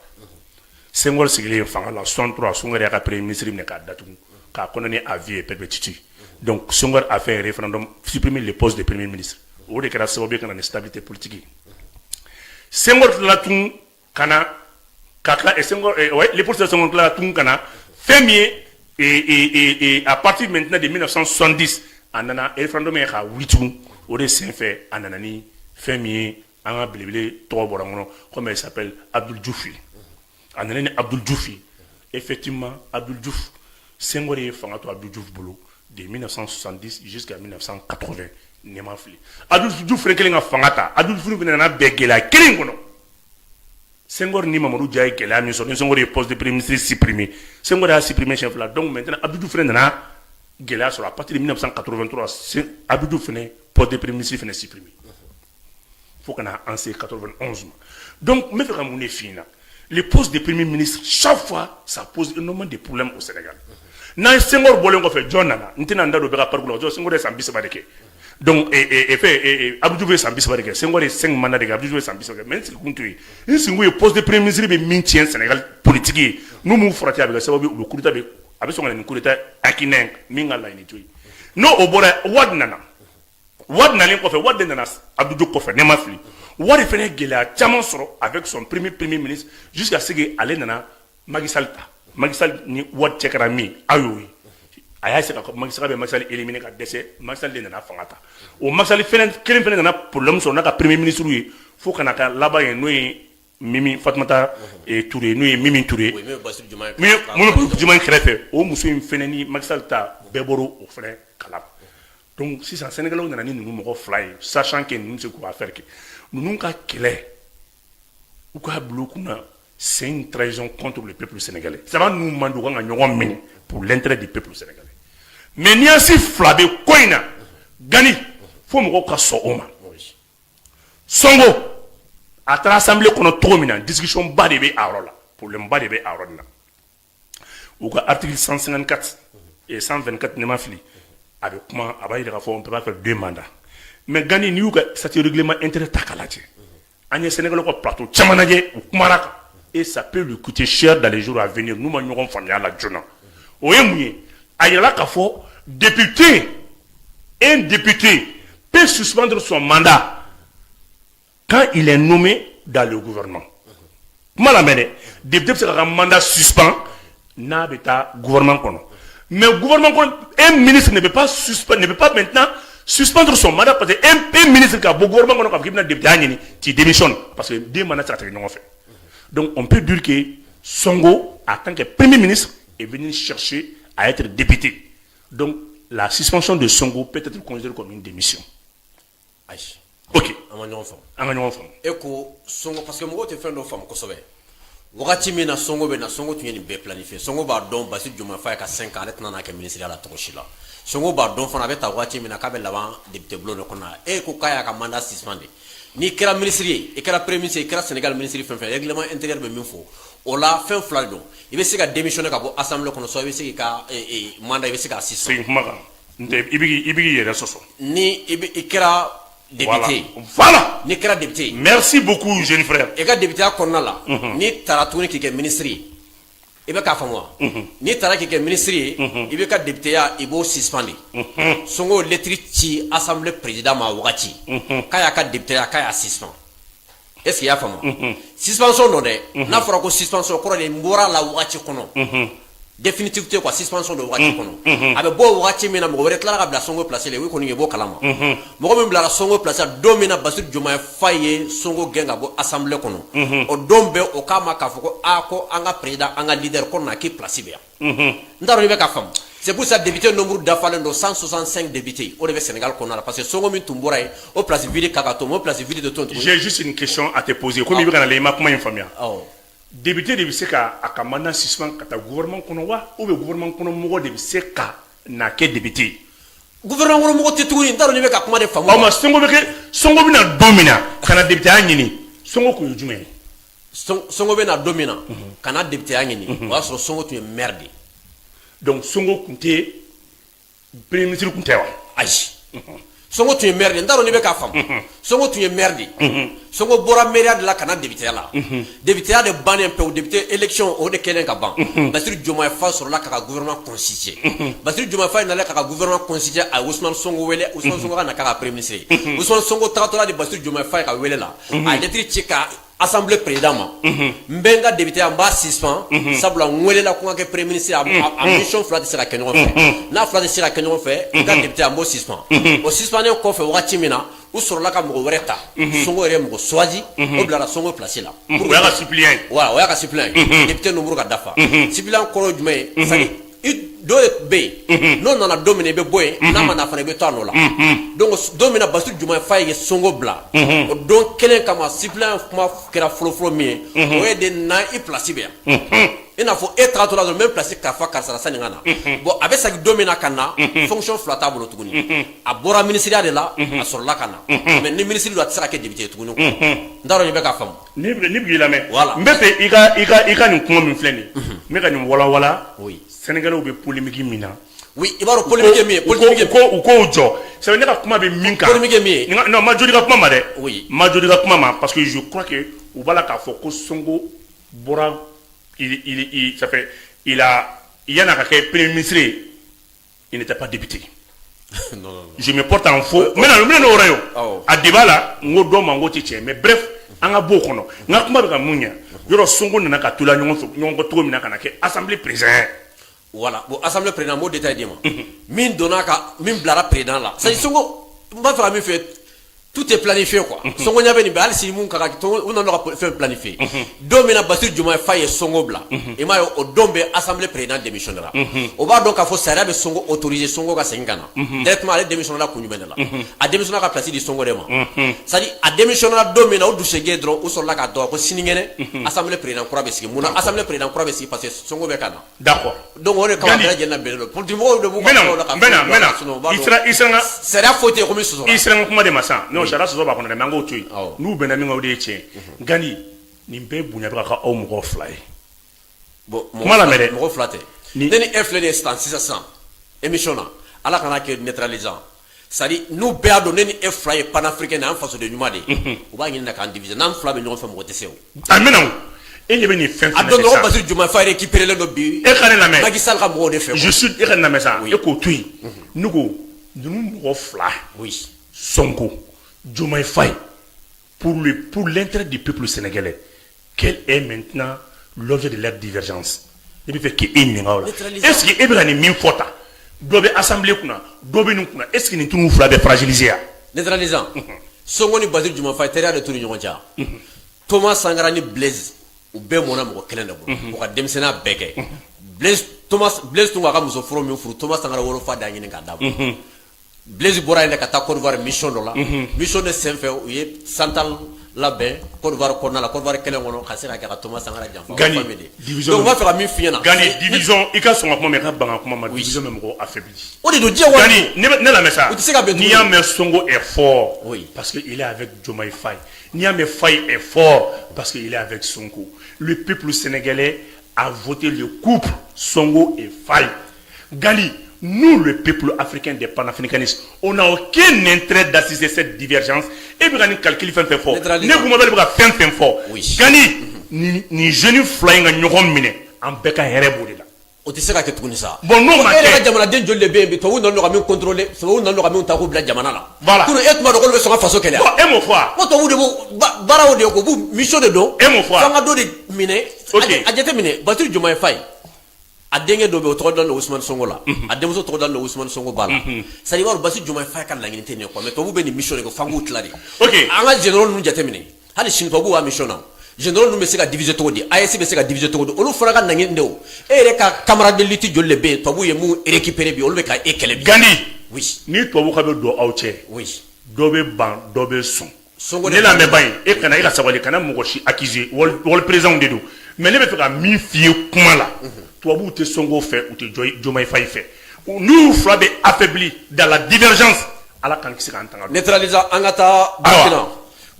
Senghor sigilen fanga la 63, Senghor y'a ka premier ministre minɛ k'a datugu, k'a condamné à vie et perpétuité. Donc Senghor a fait un référendum, supprimer le poste de premier ministre. O de kɛra sababu ye ka na ni stabilité politique ye. Senghor tilala tun ka na ka tila Senghor, ouais, Léopold Sédar Senghor tilala tun ka na fɛn min ye, et à partir maintenant de 1970, a nana référendum ye k'a wuli tugun. O de senfɛ, a nana ni fɛn min ye, an ka belebele tɔgɔ bɔra n kɔnɔ, comment il s'appelle, Abdoul Diouf ye. A nana ni Abdoul Diouf ye. Effectivement, Abdoul Diouf, Senghor ye fanga to Abdoul Diouf bolo de 1970 jusqu'à 1980, ne ma fili. Abdoul Diouf fɛnɛ kɛlen ka fanga ta, Abdoul Diouf fɛnɛ nana bɛn gɛlɛya kelen kɔnɔ. Senghor ni Mamadou Dia ye gɛlɛya min sɔrɔ, ni Senghor ye poste de premier ministre supprimé, Senghor y'a supprimé siɲɛ fila. Donc maintenant Abdoul Diouf fɛnɛ nana gɛlɛya sɔrɔ. À partir de 1983, Abdoul Diouf fɛnɛ poste de premier ministre fɛnɛ supprimé fo ka na an se 91 ma. Donc n bɛ fɛ ka mun de f'i ɲɛna? Le poste de premier ministre, chaque fois, ça pose énormément de problèmes au Sénégal. N'an ye Senghor bɔlen kɔfɛ, jɔn nana? N tɛna n da don bɛɛ ka parcours la. Jɔn? Senghor ye san 30 de kɛ. Donc fɛn, Abdou Diouf ye san 30 de kɛ. Senghor ye 5 mandats de kɛ, Abdou Diouf ye san 30 kɛ. Mais n sigikun t'o ye, n sigikun ye poste de premier ministre bɛ min tiɲɛ Sénégal politique ye. N'u m'u farati, a bɛ kɛ sababu ye u bɛ coup d'état, bɛ a bɛ sɔn ka na ni coup d'état hakilina ye min ka laɲini to yen. N'o o bɔra, Wade nana. Wade nalen kɔfɛ, Wade de nana Abdou Diouf kɔfɛ, ne ma fili. Wade fɛnɛ ye gɛlɛya caman sɔrɔ avec son premier premier ministre jusqu'à ce que ale nana Macky Sall ta. Macky Sall ni Wade cɛ kɛra min ye, aw y'o ye. A y'a essayer ka Macky Sall bɛ Macky Sall éliminer ka dɛsɛ. Macky Sall de nana fanga ta. O Macky Sall fɛnɛ kelen fɛnɛ nana problème sɔrɔ n'a ka premier ministre ye fo ka na ka laban ye, n'o ye Mimi Fatumata Touré, n'o ye Mimi Touré, Oui, min bɛ Bassirou Diomaye min bɛ Diomaye kɛrɛfɛ. O muso in fɛnɛ ni Macky Sall ta bɛɛ bɔra o fɛnɛ kalama. Donc sisan Sénégalais nana ni ninnu mɔgɔ fila ye, sachant que ninnu bɛ se k'u affaire kɛ. Ninnu ka kɛlɛ, u k'a bila u kunna, c'est une trahison contre le peuple sénégalais. Saba ninnu man di, u kan ka ɲɔgɔn minɛ pour l'intérêt du peuple sénégalais. Mais nuance fila bɛ ko in na, Gani, fo mɔgɔw ka sɔn o ma. Sonko a taara assemblée kɔnɔ cogo min na, discussion ba de bɛ a yɔrɔ la, problème ba de bɛ a yɔrɔ nin na. U ka article 154 et 124, ne ma fili, a bɛ kuma, a b'a yira k'a fɔ on peut pas faire deux mandats. Mais Gani, n'i y'u ka statut, règlement intérieur ta k'a lajɛ, an ye Sénégalais ka plateau caman lajɛ, u kumara kan, et ça peut lui coûter cher dans les jours à venir n'u ma ɲɔgɔn faamuya la joona. O ye mun ye? A yirala k'a fɔ député, un député peut suspendre son mandat quand il est nommé dans le gouvernement. Kuma lamɛn dɛ. Député bɛ se k'a ka mandat suspend n'a bɛ taa gouvernement kɔnɔ. Mais gouvernement kɔnɔ, un ministre ne peut pas suspendre, ne peut pas maintenant suspendre son mandat, parce que un ministre ka bɔ gouvernement kɔnɔ k'a fɔ k'i bɛna député ɲini, tu démissionnes, parce que deux mandats tɛ se ka tigɛ ɲɔgɔn fɛ. Donc on peut dire que Sonko, en tant que premier ministre, est venu chercher à être député. Donc la suspension de Sonko peut être considérée comme une démission. Ayi. Ok. An ma ɲɔgɔn faamu. An ka ɲɔgɔn faamu. E ko Sonko, parce que mɔgɔw tɛ fɛn dɔ faamu kosɛbɛ. Wagati min na Sonko bɛ na, Sonko tun ye nin bɛɛ planifié. Sonko b'a dɔn Bassirou Diomaye Faye ka 5 ans, ale tɛna n'a kɛ ministre la cogo si la. Sonko b'a dɔn fana, a bɛ ta waati min na k'a bɛ laban député bulon de kɔnɔ. E ko k'a y'a ka mandat suspend de. N'i kɛra ministre ye, i kɛra premier ministre, i kɛra Sénégal ministre fɛn fɛn, règlement intérieur bɛ min fɔ o la, fɛn fila de don: i bɛ se ka démissionner ka bɔ assemblée kɔnɔ, soit i bɛ se k'i ka mandat, i bɛ se k'a suspend. Segin kuma kan, n tɛ i bɛ k'i yɛrɛ sɔsɔ. Ni i bɛ i kɛra député, n'i kɛra député. Merci beaucoup, jeune frère. I ka députéya kɔnɔna la, n'i taara tuguni k'i kɛ ministre ye, i bɛ k'a faamu wa? N'i taara k'i kɛ ministre ye, i bɛ ka députéya, i b'o suspend de. Sonko lettre ci assemblée président ma wagati k'a y'a ka députéya, k'a y'a suspend. Est ce que i y'a faamu? Suspension don dɛ. N'a fɔra ko suspension, kɔrɔ de n bɔra la wagati kɔnɔ, définitivité quoi. Suspension don wagati kɔnɔ. A bɛ bɔ wagati min na, mɔgɔ wɛrɛ tilala ka bila Sonko place la. I kɔni i b'o kalama. Mɔgɔ min bilara Sonko place la don min na, Bassirou Diomaye Faye ye Sonko gɛn ka bɔ assemblée kɔnɔ, o don bɛɛ o k'a ma k'a fɔ ko aa, ko an ka président, an ka leader, ko na k'i place bɛ yan. N t'a dɔn i bɛ ka faamu. C'est pour ça député nombre dafalen don, 165 députés, o de bɛ Sénégal kɔnɔna la, parce que Sonko min tun bɔra yen, o place vide ka to, o place vide de to tuguni. J'ai juste une question à te poser, komi i bɛ ka na i ma kuma in faamuya. Awɔ. Député de bɛ se ka a ka mandat suspend ka taa gouvernement kɔnɔ wa, ou bien gouvernement kɔnɔ mɔgɔ de bɛ se ka na kɛ député ye? Gouvernement kɔnɔ mɔgɔ tɛ tuguni. N t'a dɔn n'i bɛ ka kuma de faamu. Ɔ ma Sonko bɛ kɛ, Sonko bɛ na don min na ka na député ya ɲini, Sonko kun ye jumɛn ye? Sonko bɛ na don min na ka na député ya ɲini, o y'a sɔrɔ Sonko tun ye maire de ye. Donc Sonko kun tɛ premier ministre kun tɛ wa? Ayi, Sonko tun ye maire de ye. N t'a dɔn n'i bɛ k'a faamu. Sonko tun ye maire de ye. Sonko bɔra maire de la ka na député la. Député de bannen pewu, député élection o de kɛlen ka ban, Bassirou Diomaye Faye sɔrɔla k'a ka gouvernement constitué. Bassirou Diomaye Faye nalen k'a ka gouvernement constitué, a ye Ousmane Sonko wele, Ousmane Sonko ka na k'a ka premier ministre ye. Ousmane Sonko tagatɔla de Bassirou Diomaye Faye ka wele la, a ye lettre ci ka assemblée président ma: n bɛ n ka député, n b'a suspend, sabula n welela ko n ka kɛ premier ministre. A mission fila tɛ se ka kɛ ɲɔgɔn fɛ. N'a fila tɛ se ka kɛ ɲɔgɔn fɛ, n ka député, n b'o suspend. O suspendlen kɔfɛ, wagati min na u sɔrɔla ka mɔgɔ wɛrɛ ta, Sonko yɛrɛ ye mɔgɔ choisi, o bilara Sonko place la. O y'a ka suppléant ye. Voilà, o y'a ka suppléant ye, député nombre ka dafa. Suppléant kɔrɔ ye jumɛn ye? C'est à dire dɔw bɛ yen, n'o nana don min na, i bɛ bɔ yen, n'a ma na fana, i bɛ to a nɔ la. Donc don min na Bassirou Diomaye Faye ye Sonko bila, o don kelen kama, suppléant kuma kɛra fɔlɔfɔlɔ min ye, o ye de na i place bɛ yan. I n'a fɔ e tagatɔ la dɔrɔn, même place kalifa karisa la sani ka na. Bon, a bɛ segin don min na ka na, fonction fila t'a bolo tuguni. A bɔra ministériya de la, a sɔrɔla ka na, mais ni ministre don, a tɛ se ka kɛ député ye tuguni. N t'a dɔn n'i bɛ ka faamu. Ne b'i lamɛn. Voilà. N bɛ fɛ i ka nin kuma min filɛ nin ye, n bɛ ka nin walawala. Sénégalais bɛ polémique min na. Oui, i b'a dɔn polémique ye min ye, polémique. U k'o jɔ. C'est ne ka kuma bɛ min kan. Polémique ye min ye. Non, ma joli ka kuma ma dɛ. Oui. Ma joli ka kuma ma, parce que je crois que u b'a la k'a fɔ ko Sonko bɔra, il ça fait il a yan'a ka kɛ premier ministre ye, il n'était pas député. Non, non, non. Je me porte en faux. N bɛna n'o yɔrɔ ye o. Awɔ. A débat la, n ko dɔ ma, n ko tɛ tiɲɛ, mais bref, an ka bɔ o kɔnɔ. N ka kuma bɛ ka mun ɲɛ? Yɔrɔ Sonko nana ka to la ɲɔgɔn fɛ, ɲɔgɔn kɔ cogo min na ka na kɛ assemblée président. Voilà. Bon, assemblée président, m'o détail d'i ma. Min donna ka min bilara président la. C'est Sonko, n b'a fɛ ka min fɛ, tout est planifié quoi. Sonko ɲɛ bɛ nin bɛɛ, hali sini mun ka kan, u nana ka fɛn planifié. Don min na Bassirou Diomaye Faye ye Sonko bila, i m'a ye, o don bɛɛ assemblée président démissionnera. O b'a dɔn k'a fɔ sariya bɛ Sonko autoriser Sonko ka segin ka na. Directement, ale démissionnera kun jumɛn de la? A démissionnera ka place di Sonko de ma. C'est à dire a démissionnera don min na, o dusɛgɛ dɔrɔn, u sɔrɔla k'a dɔn ko sinikɛnɛ assemblée président kura bɛ sigi. Mun na assemblée président kura bɛ sigi? Parce que Sonko bɛ ka na. Donc o de kama Gandhi. bɛɛ lajɛlen na bɛnnen don. Politique mɔgɔw de b'u N ka bɛna kumaw la ka n bɛna n fɛnw bɛna bila sinon u b'a i dɔn. sera i sera n ka Sariya foyi tɛ yen ko min sɔsɔra. I sera n ka kuma de ma sisan. Non, sariya sɔsɔ b'a kɔnɔ dɛ, mais an k'o to yen. Awɔ. N'u bɛnna min kan, o de ye tiɲɛ ye. Gandhi, nin bɛɛ bonya bɛ ka kɛ aw mɔgɔ fila ye. Bon, Kuma lamɛn dɛ. mɔgɔ fila tɛ. Ne ni e filɛ nin ye sisan sisan sisan émission na, Ala kana kɛ neutralisant. C'est à dire n'u bɛɛ y'a dɔn ne ni e fila ye panafricain, an fasoden ɲuman de ye, u b'a ɲini na k'an diviser. N'an fila bɛ ɲɔgɔn fɛ, mɔgɔ tɛ se o. A mɛna o, e ɲɛ bɛ nin fɛn A fɛn dɔn na dɔrɔn sisan. Bassirou Diomaye Faye récupéré len don bi E ka ne lamɛn. Macky Sall ka mɔgɔw de fɛ quoi. Je suis, e ka ne lamɛn sa. Oui. E k'o to yen. Ne ko ninnu mɔgɔ fila, Sonko, Diomaye Faye, pour l'intérêt du peuple sénégalais, quel est maintenant l'objet de leur divergence? Ne bɛ fɛ k'e ɲininka o la. Neutralisant. Est ce que e bɛ ka nin min fɔ tan, dɔ bɛ assemblée kunna, dɔ bɛ nin kunna, est ce que nin t'u fila bɛ fragiliser ya? Neutralisant, Sonko ni Bassirou Diomaye Faye, teriya de t'u ni ɲɔgɔn cɛ. Thomas Sankara ni Blaise, u bɛɛ mɔnna mɔgɔ kelen de bolo, u ka denmisɛnninya bɛɛ kɛ. Blaise, Thomas, Blaise tun k'a ka muso fɔlɔ min furu, Thomas Sankara wolofa d'a ɲini k'a d'a ma. Blaise bɔra yen ka taa Côte d'Ivoire mission dɔ la, mission de senfɛ u ye centrale labɛn Côte d'Ivoire kɔnɔna la, Côte d'Ivoire kɛlɛ kɔnɔ, ka se ka kɛ ka Thomas Sankara janfa. Gani, division, donc n b'a fɛ ka min f'i ɲɛna. Gani, division, i ka sɔn ka kuma ma, i ka ban ka kuma ma, division bɛ mɔgɔw affaibli. O de don diɲɛ. Gani, ne lamɛn sa. U tɛ se ka bɛn. N'i y'a mɛn Sonko est fort, oui, parce que il est avec Diomaye Faye. N'i y'a mɛn Faye est fort, parce que il est avec Sonko. Le peuple sénégalais a voté le couple Sonko et Faye. Gani, nous, le peuple africain des panafricanistes, on n'a aucun intérêt d'assister cette divergence. E bɛ ka nin calcul fɛn fɛn fɔ, ne Bumabel bɛ ka fɛn fɛn fɔ, Gani, nin jeune fila in ka ɲɔgɔn minɛ, an bɛɛ ka hɛrɛ b'o de la. O tɛ se ka kɛ tuguni sa. Bon, n'o ma kɛ, e yɛrɛ ka jamanaden joli de bɛ yen bi, tubabuw nana ka min contrôler, tubabuw nana ka min ta k'u bila jamana la? Voilà. Kunun e tun b'a dɔn k'olu bɛ sɔn ka faso kɛlɛ. Bon, e m'o fɔ wa? Ko tubabuw de b'u baaraw de ko b'u mission de don. E m'o fɔ wa? F'an ka dɔ de minɛ. Ok. A jateminɛ, Bassirou Diomaye Faye, a denkɛ dɔ bɛ yen, o tɔgɔ dalen don Ousmane Sonko la, a denmuso tɔgɔ dalen don Ousmane Sonko ba la. C'est à dire, i b'a dɔn Bassirou Diomaye Faye ka laɲini tɛ nin ye quoi, mais tubabuw bɛ nin mission de kɛ, f'an k'u tila de. Ok. An ka généraux ninnu jateminɛ, hali sini tubabuw b'a mission na. Généraux ninnu bɛ se ka diviser cogo di? AES bɛ se ka diviser cogo di? Olu fana ka laɲini de o. E yɛrɛ ka camarade de lutte joli de bɛ yen, tubabuw ye mun récupérer bi, olu bɛ ka e kɛlɛ bi? Gani, oui, ni tubabu ka bɛ don aw cɛ, dɔ bɛ ban, dɔ bɛ sɔn. Sonko. Ne lamɛn ba in, e kana, e ka sabali, kana mɔgɔ si accuser, wali président de don. Mais ne bɛ fɛ ka min f'i ye kuma la, tubabuw tɛ Sonko fɛ, u tɛ Diomaye Faye fɛ. N'u fila bɛ affaibli dans la divergence, Ala k'an kisi k'an tanga. Neutraliser, an ka taa Burkina.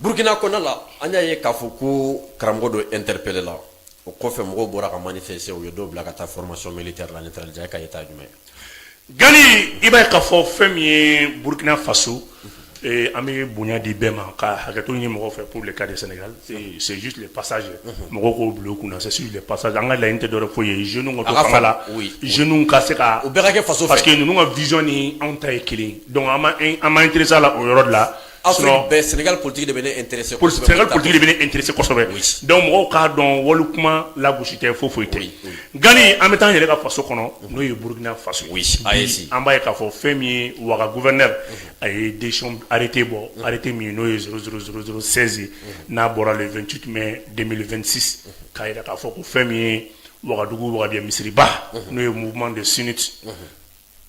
Burkina kɔnɔna la, an y'a ye k'a fɔ ko karamɔgɔ dɔ interpellé la. O kɔfɛ, mɔgɔw bɔra ka manifester, u ye dɔw bila ka taa formation militaire la. Neutraliser, e ka ye ta jumɛn ye? Gani, i b'a ye k'a fɔ fɛn min ye Burkina Faso, an bɛ bonya di bɛɛ ma, ka hakɛto ɲini mɔgɔw fɛ pour le cas du Sénégal, c'est juste le passage. Mɔgɔw k'o bila u kunna, c'est juste le passage. An ka laɲini tɛ dɔwɛrɛ foyi ye, jeunes ka to fanga la, jeunes ka se ka o bɛɛ ka kɛ faso fɛ, parce que ninnu ka vision ni anw ta ye kelen, donc an ma intéressé a la o yɔrɔ de la. Afrique bɛɛ, Sénégal politique de bɛ ne intéressé. Sénégal politique de bɛ ne intéressé kosɛbɛ. Donc mɔgɔw k'a dɔn, wali kuma lagosi tɛ, foyi foyi tɛ. Gani, an bɛ taa an yɛrɛ ka faso kɔnɔ, n'o ye Burkina Faso. Oui, AES. An b'a ye k'a fɔ fɛn min ye Ouaga gouverneur, a ye décision arrêté bɔ, arrêté min n'o ye 000016 ye, n'a bɔra le 28 mai 2026, k'a jira k'a fɔ ko fɛn min ye Wagadugu Wagabiya misiriba, n'o ye mouvement de sunnite,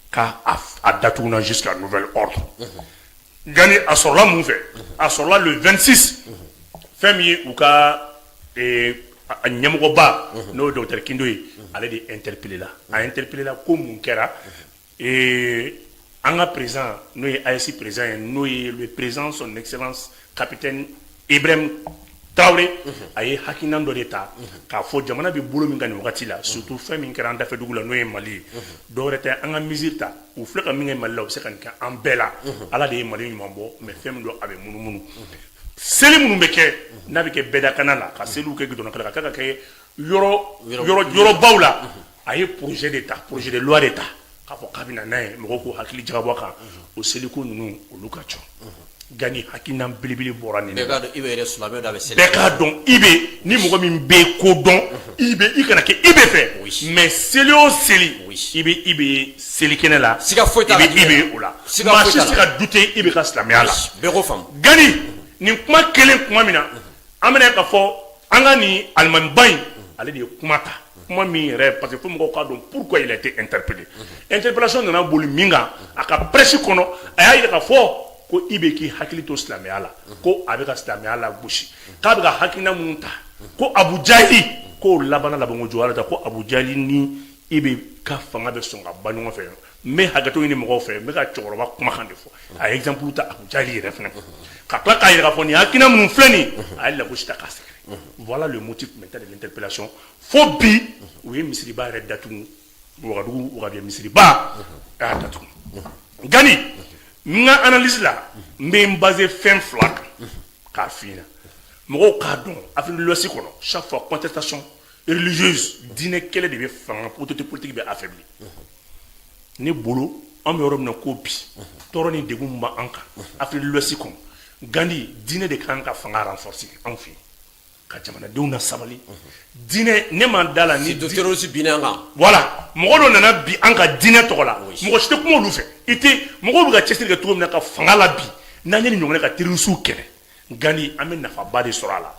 k'a a datuguna jusqu'à nouvel ordre. Gani, a sɔrɔla mun fɛ? A sɔrɔla le 26, fɛn min ye u ka a ɲɛmɔgɔba, n'o ye docteur Kindo ye, ale de interpellé la. A interpellé la ko mun kɛra? An ka président, n'o ye AES président ye, n'o ye le président son excellence capitaine Ibrahim Traoré, a ye hakilina dɔ de ta k'a fɔ jamana bɛ bolo min kan nin wagati la, surtout fɛn min kɛra an dafɛ dugu la, n'o ye Mali ye. Dɔwɛrɛ tɛ, an ka mesure ta. U filɛ ka min kɛ Mali la, u bɛ se ka nin kɛ an bɛɛ la. Ala de ye Mali ɲuman bɔ, mais fɛn min don, a bɛ munumunu. Seli minnu bɛ kɛ, n'a bɛ kɛ bɛɛdakana la, ka seliw kɛ goudron la, ka ka kɛ yɔrɔ yɔrɔ yɔrɔbaw la, a ye projet de ta, projet de loi de ta, k'a fɔ k'a bɛ na n'a ye, mɔgɔw k'u hakili jagabɔ kan, o seliko ninnu, olu ka jɔ. Gani, hakilina belebele bɔra nin. Bɛɛ k'a dɔn IB yɛrɛ, silamɛ da bɛ seli. Bɛɛ k'a dɔn IB, ni mɔgɔ min bɛ ko dɔn IB, i kana kɛ IB fɛ, mais seli o seli, i bɛ IB selikɛnɛ la. Siga foyi t'a la. I bɛ IB o la. Maa si tɛ se ka douter IB ka silamɛya la. Bɛɛ k'o faamu. Gani, nin kuma kelen kuma min na, an bɛna k'a fɔ an ka nin alimamiba in, ale de ye kuma ta, kuma min yɛrɛ, parce que fo mɔgɔw k'a dɔn pourquoi il a été interpellé. Interpellation nana boli min kan, a ka presse kɔnɔ, a y'a jira k'a fɔ ko IB k'i hakili to silamɛya la, ko a bɛ ka silamɛya la gosi, k'a bɛ ka hakilina minnu ta, ko Abu Jahili, k'o labanna labanko juguya ta, ko Abu Jahili ni IB ka fanga bɛ sɔn ka ba ɲɔgɔn fɛ. N bɛ hakɛto ɲini mɔgɔw fɛ, n bɛ ka cɛkɔrɔba kumakan de fɔ. A ye exemple ta Abu Jahili yɛrɛ fana, ka tila k'a jira k'a fɔ nin hakilina minnu filɛ nin, a ye lagosi ta k'a sɛgɛrɛ. Voilà le motif maintenant de l'interpellation. Fo bi, u ye misiriba yɛrɛ datugu, Wagadugu Wagabiya misiriba, a y'a datugu. Gani, n ka analyse la, n bɛ n basé fɛn fila kan k'a f'i ɲɛna, mɔgɔw k'a dɔn. Afrique de l'Ouest kɔnɔ, chaque fois contestation religieuse, diinɛ kɛlɛ de bɛ fanga, autorité politique bɛ affaibli. Ne bolo, an bɛ yɔrɔ min na ko bi, tɔɔrɔ ni degun min b'an kan Afrique de l'Ouest kɔnɔ, Gani, diinɛ de kan ka fanga renforcer anw fɛ yen, ka jamanadenw na sabali. Diinɛ, ne ma da la ni terroriste binna an kan. Voilà, mɔgɔ dɔ nana bi an ka diinɛ tɔgɔ la, mɔgɔ si tɛ kuma olu fɛ. I tɛ mɔgɔw bɛ ka cɛsiri kɛ cogo min na ka fanga la bi, n'an ye nin ɲɔgɔnna ka terroriste kɛlɛ, Gani, an bɛ nafaba de sɔrɔ a la.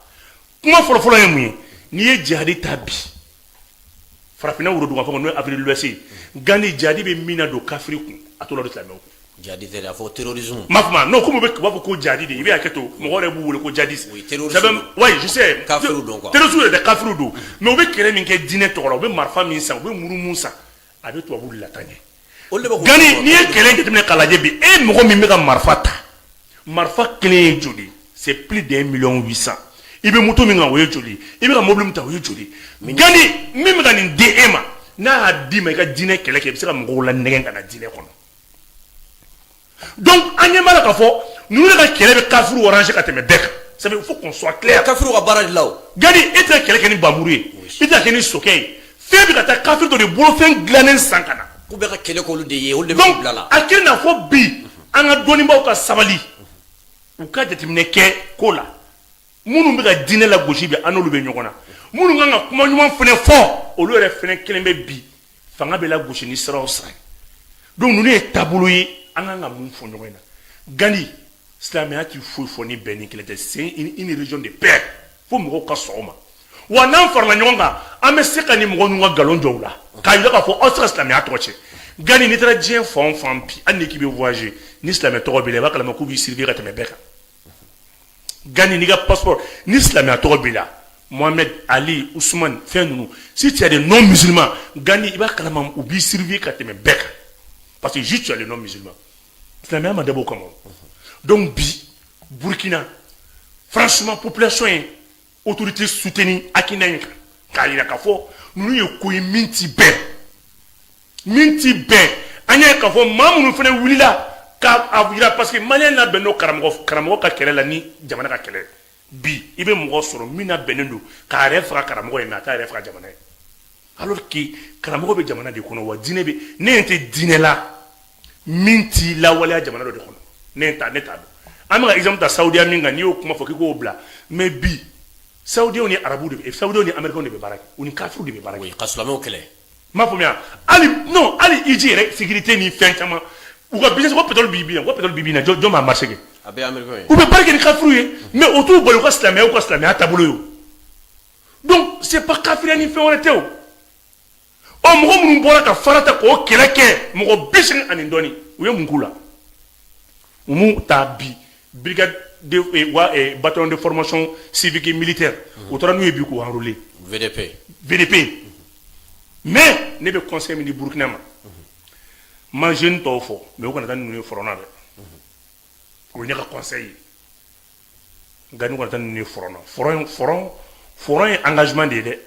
Kuma fɔlɔfɔlɔ ye mun ye? N'i ye jihadi ta bi farafinna worodugu fɔ, n'o ye Afrique de l'Ouest ye, Gani, jihadi bɛ min na don kafiri kun, a t'o la don silamɛw kun. Jadi tɛ a fɔ terrorisme. M'a faamu, non, komi u b'a fɔ ko jadi de, i bɛ hakɛ to, mɔgɔ yɛrɛ b'u wele ko jadiste. Oui, terroriste. Oui, je sais. Kafiriw don quoi. Terroriste yɛrɛ tɛ, kafiriw don, mais u bɛ kɛlɛ min kɛ diinɛ tɔgɔ la, u bɛ marifa min san, u bɛ muru mun san, a bɛ tubabuw de lataa ɲɛ. Olu de bɛ k'u Gani, n'i ye kɛlɛ jateminɛ k'a lajɛ bi, e mɔgɔ min bɛ ka marifa ta, marifa kelen ye joli? C'est plus d'1 million 800. I bɛ moto min kan, o ye joli? I bɛ ka mobili min ta, o ye joli? Gani, min bɛ ka nin di e ma, n'a y'a d'i ma i ka diinɛ kɛlɛ kɛ, i bɛ se ka mɔgɔw la nɛgɛn ka na diinɛ kɔnɔ. Donc an ɲɛ b'a la k'a fɔ ninnu de ka kɛlɛ bɛ kafiriw arranger ka tɛmɛ bɛɛ kan. Ça fait, il faut qu'on soit clair. Kafiriw ka baara de la o. Gani, e tɛ kɛlɛ kɛ ni bamuru ye, i tɛ kɛ ni sokɛ ye, fɛn bɛ ka taa kafiri dɔ de bolofɛn dilannen san ka na. K'u bɛ ka kɛlɛ k'olu de ye, olu de bɛ k'u Donc bila la. a kɛlen n'a fɔ bi, an ka dɔnnibaaw ka sabali, u ka jateminɛ kɛ ko la. Minnu bɛ ka diinɛ lagosi bi, an n'olu bɛ ɲɔgɔn na. Minnu kan ka kuma ɲuman fana fɔ, olu yɛrɛ fana kelen bɛ bi fanga bɛ lagosi ni sira o sira ye. Donc ninnu ye taabolo ye, an kan ka mun fɔ ɲɔgɔn ɲɛna? Gani, silamɛya ti foyi fɔ ni bɛn ni kelen tɛ. C'est une religion de paix, fo mɔgɔw ka sɔn o ma. Wa n'an farala ɲɔgɔn kan, an bɛ se ka nin mɔgɔ ninnu ka nkalon jɔ u la, k'a yira k'a fɔ aw tɛ se ka silamɛya tɔgɔ tiɲɛ. Gani, n'i taara diɲɛ fan o fan bi, hali n'i k'i bɛ voyager, ni silamɛ tɔgɔ b'i la, i b'a kalama k'u b'i surveiller ka tɛmɛ bɛɛ kan. Gani, n'i ka passeport ni silamɛya tɔgɔ b'i la, Mohamed, Ali, Ousmane, fɛn ninnu, si tu as des noms musulmans, Gani, i b'a kalama u b'i surveiller ka tɛmɛ bɛɛ kan, parce que juste tu as les noms musulmans. Silamɛya ma dabɔ o kama. Donc bi Burkina, franchement, population ye autorité soutenir hakilina in kan, k'a yira k'a fɔ ninnu ye ko ye min ti bɛn, min ti bɛn. An y'a ye k'a fɔ maa minnu fana wulila k'a yira, parce que malien labɛn don karamɔgɔ ka kɛlɛ la ni jamana ka kɛlɛ. Bi i bɛ mɔgɔ sɔrɔ min labɛnnen don k'a yɛrɛ faga karamɔgɔ ye, mais a t'a yɛrɛ faga jamana ye, alors que karamɔgɔ bɛ jamana de kɔnɔ. Wa diinɛ bɛ ne ɲɛ tɛ diinɛ la min t'i lawaleya jamana dɔ de kɔnɔ. Ne ta, ne t'a dɔn. An bɛ ka exemple ta Saudiya min kan, n'i y'o kuma fɔ k'i k'o bila, mais bi Saudiyaw ni arabuw de bɛ, Saudiyaw ni américains de bɛ baara kɛ, u ni kafiriw de bɛ baara kɛ. Oui, ka silamɛw kɛlɛ. N m'a faamuya hali, non, hali IJ yɛrɛ sécurité ni fɛn caman, u ka business ko pétrole b'i bi yan, ko pétrole b'i bi na, jɔn b'a marché kɛ? A bɛɛ ye américain ye. U bɛ baara kɛ ni kafiriw ye, mais o t'u bali u ka silamɛya, u ka silamɛya taabolo ye o. Donc c'est pas kafiriya ni fɛn wɛrɛ tɛ o. Ɔ, mɔgɔ minnu bɔra ka fara ta k'o kɛlɛ kɛ, mɔgɔ 80 ani dɔɔni, u ye mun k'u la? U m'u ta bi brigade de wa bataillon de formation civique et militaire, u taara n'u ye bi k'u enrôler. VDP. VDP. Mais ne bɛ conseil min di Burukina ma, ma jeune tɔw fɔ, mais u kana taa ninnu ye front na dɛ. O ye ne ka conseil ye. Nka n'u kana taa ninnu ye front na, front ye engagement de ye dɛ.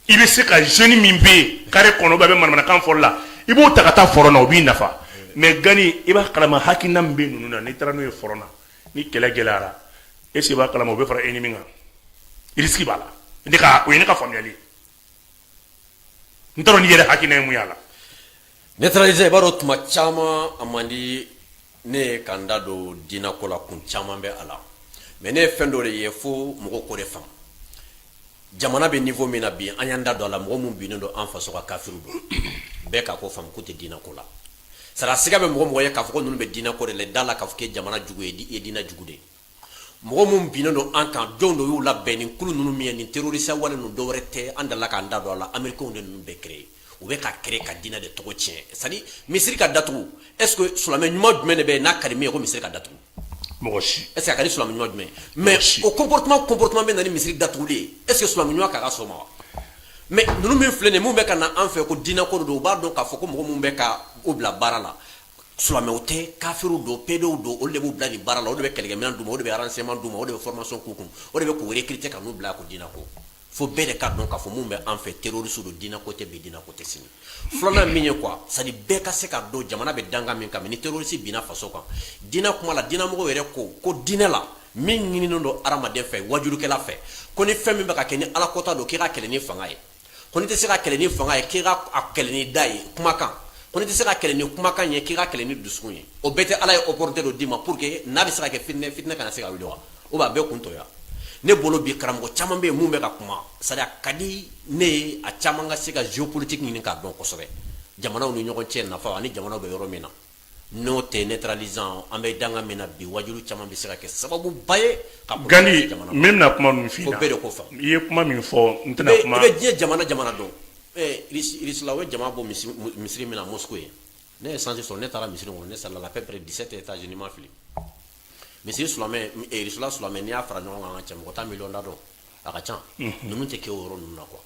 I bɛ se ka jeune min bɛ yen carré kɔnɔ, a bɛ manamanakan fɔli la, i b'o ta ka taa front na, o b'i nafa. Mais Gani, i b'a kalama hakilina min bɛ ninnu na, n'i taara n'o ye front na, ni kɛlɛ gɛlɛyara, est ce que i b'a kalama u bɛ fara ennemi kan? Risque b'a la. Ne ka o ye ne ka faamuyali ye. N t'a dɔn n'i yɛrɛ hakilina ye mun y'a la. Neutraliser, i b'a dɔn, tuma caman a man di ne ye ka n da don diinɛ ko la, kun caman bɛ a la, mais ne ye fɛn dɔ de ye fo mɔgɔw k'o de faamu. Jamana bɛ niveau min na bi, an y'an da don a la, mɔgɔ mun binnen don an faso ka, kafiriw don. Bɛɛ k'a ko faamu k'u tɛ diinɛ ko la. Sara siga bɛ mɔgɔ mɔgɔ ye k'a fɔ ko ninnu bɛ diinɛ ko de la, da la k'a fɔ k'e jamana jugu ye, i ye diinɛ jugu de ye. Mɔgɔ mun binnen don an kan, jɔn dɔ y'u labɛn nin kulu ninnu min ye nin terroriste wale ninnu? Dɔwɛrɛ tɛ, an delila k'an da don a la, américains de ninnu bɛɛ créé, u bɛ ka créé ka diinɛ de tɔgɔ tiɲɛ. C'est à dire misiri ka datugu, est ce que silamɛ ɲuman jumɛn de bɛ yen n'a ka di min ye ko misiri ka datugu? Mɔgɔ si. Est ce que a ka di silamɛ ɲuman jumɛn ye? Mais o comportement bɛ na ni misiri datuguli ye, est ce que silamɛ ɲuman k'a ka sɔn o ma wa? Mais ninnu min filɛ nin ye, mun bɛ ka na an fɛ ko diinɛ ko de don, u b'a dɔn k'a fɔ ko mɔgɔ mun bɛ ka o bila baara la, silamɛw tɛ, kafiriw don, pédéw don. Olu de b'u bila nin baara la, olu de bɛ kɛlɛkɛminɛn d'u ma, olu de bɛ renseignement d'u ma, olu de bɛ formation k'u kun, o de bɛ k'u recruter ka n'u bila ko diinɛ ko. Fo bɛɛ de ka dɔn k'a fɔ mun bɛ an fɛ, terroriste don, diinɛ ko tɛ bi, diinɛ ko tɛ sini. Filanan min ye quoi, c'est à dire bɛɛ ka se ka dɔn jamana bɛ danga min kan. Ni terroriste binna faso kan, diinɛ kuma la, diinɛmɔgɔw yɛrɛ ko diinɛ la min ɲininen don hadamaden fɛ, wajulukɛla fɛ, ko ni fɛn min bɛ ka kɛ ni ala kɔta don, k'i ka kɛlɛ ni fanga ye, ko n'i tɛ se ka kɛlɛ ni fanga ye, k'i ka a kɛlɛ ni da ye kumakan, ko n'i tɛ se ka kɛlɛ ni kumakan ye, k'i ka kɛlɛ ni dusukun ye. O bɛɛ tɛ Ala ye opportunité dɔ d'i ma pour que n'a bɛ se ka kɛ fitinɛ, fitinɛ kana se ka wuli wa? O b'a bɛɛ kun tɔya. Ne bolo bi, karamɔgɔ caman bɛ yen mun bɛ ka kuma, c'est à dire a ka di ne ye a caman ka se ka géopolitique ɲini k'a dɔn kosɛbɛ, jamanaw ni ɲɔgɔn cɛ nafa ani jamanaw bɛ yɔrɔ min na. N'o tɛ neutralisant, an bɛ danga min na bi, wajulu caman bɛ se ka kɛ sababuba ye ka Gani, n bɛna kuma min f'i ɲɛna, fo bɛɛ de ko faamu. I ye kuma min fɔ, n tɛna kuma. I bɛ diɲɛ jamana jamana dɔn. Irisi la, u ye jama bɔ misiri min na, Moscou ye. Ne ye chance sɔrɔ, ne taara misiri kɔnɔ, ne salila à peu près 17 étages, ni ma fili. Misiri silamɛ, Irisila silamɛ, n'i y'a fara ɲɔgɔn kan, ka cɛ mɔgɔ ta miliyɔn da dɔn, a ka ca. Ninnu tɛ kɛ o yɔrɔ ninnu na quoi.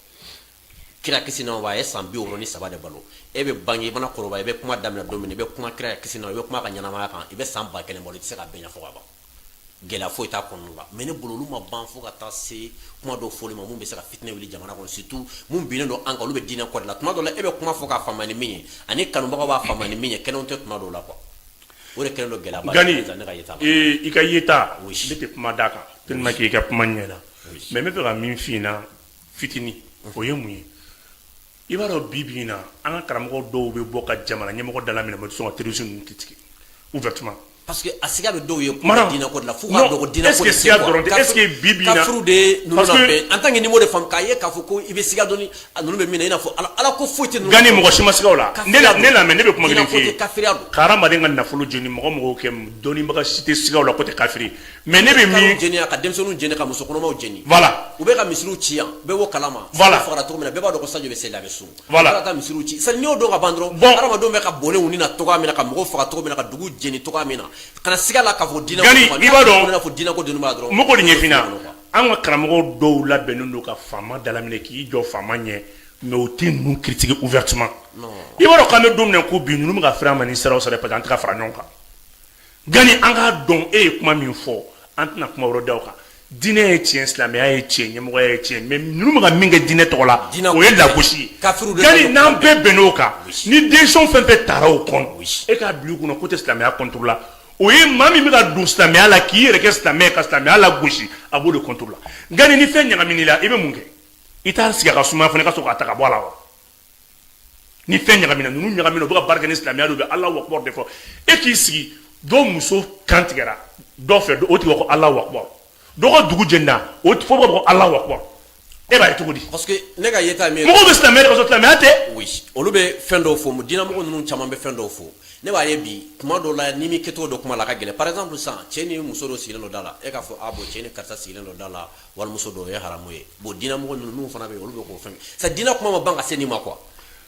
Kira kisi na a ye san 63 de balo. E bɛ bange, i mana kɔrɔbaya, i bɛ kuma daminɛ don min, i bɛ kuma kira kisi na, i bɛ kuma ka ɲɛnamaya kan, i bɛ san 1000 balo, i tɛ se ka bɛɛ ɲɛfɔ ka ban. Gɛlɛya foyi t'a kɔnɔna la. Mais ne bolo, olu ma ban fo ka taa se kuma dɔw fɔli ma mun bɛ se ka fitinɛ wuli jamana kɔnɔ, surtout mun binnen don an kan, olu bɛ diinɛ kɔ de la. Tuma dɔ la, e bɛ kuma fɔ k'a faamuya ni min ye, ani kanubagaw b'a faamuya ni min ye, kɛnɛw tɛ tuma dɔw la quoi. O de kɛlen don gɛlɛyaba. Gani, ne ka yeta la. I ka yeta, ne tɛ kuma d'a kan tellement que i ka kuma ɲɛna. Mais n bɛ fɛ ka min f'i ɲɛna fitinin, o ye mun ye? I b'a dɔn, bi bi in na, an ka karamɔgɔ dɔw bɛ bɔ ka jamana ɲɛmɔgɔ da laminɛ, mais u tɛ sɔn ka terrorisme ninnu critiquer ouvertement. Parce que a siga bɛ dɔw ye kuma diinɛ ko de la, f'u k'a dɔn ko diinɛ ko de tɛ quoi. Dɔrɔn tɛ, est-ce que bi bi in na, kafiriw de ninnu na bɛn, en tant que n'i m'o de faamu, k'a ye k'a fɔ ko i bɛ siga dɔɔni ninnu bɛ min na, i n'a fɔ Ala ko foyi tɛ ninnu. Gani, mɔgɔ si ma siga o la. Ne lamɛn, ne bɛ kuma kelen f'i ye. Kafiriya don. Ka hadamaden ka nafolo jeni, mɔgɔ mɔgɔw kɛ, dɔnnibaga si tɛ siga o la ko tɛ kafiri. Mais ne bɛ min jeni, ka denmisɛnninw jeni, ka muso kɔnɔmaw jeni. Voilà. U bɛ ka misiriw ci yan, bɛɛ b'o kalama. Voilà. Fagara cogo min na, bɛɛ b'a dɔn ko Sadio bɛ seli, a bɛ sun. Voilà. Ka taa misiriw ci. C'est n'i y'o dɔn ka ban dɔrɔn. Bon. Hadamadenw bɛ ka bɔnɛ u ni na cogoya min na, ka mɔgɔw faga cogo min na, ka dugu jeni cogoya min na, kana siga la k'a fɔ diinɛ. Gani, i b'a dɔn. I n'a fɔ diinɛ ko dɔnni b'a dɔrɔn. N bɛ k'o de ɲɛf'i ɲɛna. An ka karamɔgɔ dɔw labɛnnen don ka faama dalaminɛ, k'i jɔ faama ɲɛ, mais u tɛ ninnu critiquer ouvertement. I b'a dɔn k'an bɛ don min na ko bi, ninnu bɛ ka fɛrɛ an ma ni sira o sira, parce que an tɛ ka fara ɲɔgɔn kan. Gani, an k'a dɔn, e ye kuma min fɔ, an tɛna kuma wɛrɛ da o kan. Diinɛ ye tiɲɛ, silamɛya ye tiɲɛ, ɲɛmɔgɔya ye tiɲɛ, mais ninnu bɛ ka min kɛ diinɛ tɔgɔ la, o ye lagosi ye. Gani, n'an bɛɛ bɛnn'o kan, ni décision fɛn fɛn tara o kɔnɔ, e k'a bila i kunna ko tɛ silamɛya contre la. O ye maa min bɛ ka don silamɛya la k'i yɛrɛ kɛ silamɛ, ka silamɛya lagosi, a b'o de contre la. Gani, ni fɛn ɲagamina la, i bɛ mun kɛ? I t'a sigi a ka sumaya fana, ka sɔrɔ k'a ta ka bɔ a la wa? Ni fɛn ɲagamina, ninnu ɲagamina, u bɛ ka baara kɛ ni silamɛya de, u bɛ Alahu akubar de fɔ. E k'i sigi, dɔw muso kan tigɛra dɔw fɛ, o tigi ko Alahu akubar, dɔw ka dugu jenina, o fo b'a fɔ ko Alahu akubar. E b'a ye cogo di? Parce que ne ka yeta min ye, mɔgɔw bɛ silamɛya de, ka sɔrɔ silamɛya tɛ. Oui, olu bɛ fɛn dɔw fɔ, diinɛmɔgɔ ninnu caman bɛ fɛn dɔw fɔ. Ne b'a ye bi, tuma dɔw la, n'i m'i kɛcogo dɔn kuma la, a ka gɛlɛn. Par exemple, sisan, cɛ ni muso dɔ sigilen don da la, e k'a fɔ a bon, cɛ ni karisa sigilen don da la, walimuso dɔ, o ye haramu ye. Bon, diinɛmɔgɔ ninnu minnu fana bɛ yen, olu bɛ k'o fɛn, c'est diinɛ kuma ma ban ka se nin ma quoi.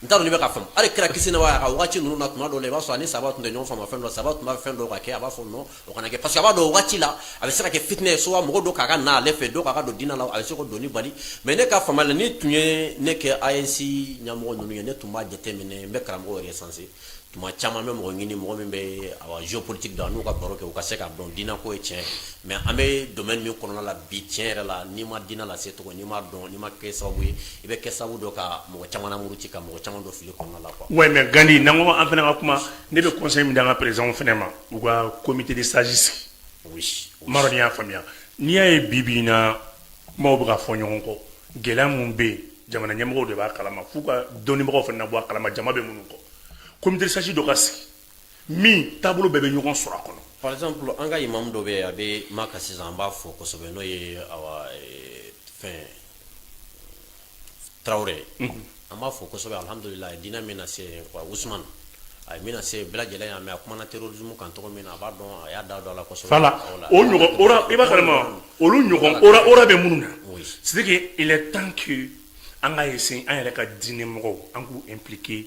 N t'a dɔn n'i bɛ ka faamu. Hali kira kisi na a ka waati ninnu na, tuma dɔw la, i b'a sɔrɔ ani sahaba tun tɛ ɲɔgɔn faamu fɛn dɔ, sahaba tun b'a fɛn dɔw ka kɛ, a b'a fɔ non, o kana kɛ, parce que a b'a dɔn o waati la, a bɛ se ka kɛ fitinɛ ye, soit mɔgɔ dɔ k'a ka na ale fɛ, dɔ k'a ka don diinɛ la, a bɛ se k'o donni bali. Mais ne ka faamuya la, ni tun ye ne kɛ AES ɲɛmɔgɔ ninnu ye, ne tun b'a jateminɛ, n bɛ karamɔgɔ recenser tuma caman, n bɛ mɔgɔ ɲini, mɔgɔ min bɛ awa géopolitique dɔn, n'u ka baro kɛ, u ka se k'a dɔn diinɛ ko ye tiɲɛ. Mais an bɛ domaine min kɔnɔna la bi, tiɲɛ yɛrɛ la, n'i ma diinɛ lase cogo, n'i ma dɔn, n'i ma kɛ sababu ye, i bɛ kɛ sababu dɔ ka mɔgɔ caman lamuruti, ka mɔgɔ caman dɔ fili kɔnɔna la quoi. Ouais, mais Gandhi, n'an ko an fana ka kuma, ne bɛ conseil min di an ka président fana ma, u ka comité de sage sigi. N m'a dɔn n'i y'a faamuya. N'i y'a ye bi bi in na, kumaw bɛ ka fɔ ɲɔgɔn kɔ, gɛlɛya mun bɛ yen, jamana ɲɛmɔgɔw de b'a kalama, f'u ka dɔnnibagaw fana bɔ a kalama, jama bɛ minnu kɔ. Comité de sage dɔ ka sigi min taabolo bɛɛ bɛ ɲɔgɔn sɔrɔ a kɔnɔ. Par exemple, an ka imam dɔ bɛ yen, a bɛ Maka sisan, an b'a fɔ kosɛbɛ, n'o ye awa fɛn Tarawele. An b'a fɔ kosɛbɛ, alhamdulilayi, diinɛ min na se quoi, Usman, a ye min na se bɛɛ lajɛlen y'a mɛn, a kumana terrorisme kan cogo min na, a b'a dɔn, a y'a da don a la kosɛbɛ. Voilà, o ɲɔgɔn ora, i b'a kalama, olu ɲɔgɔn ora ora bɛ minnu na. C'est que il est temps que an ka essayer, an yɛrɛ ka diinɛ mɔgɔw, an k'u impliquer.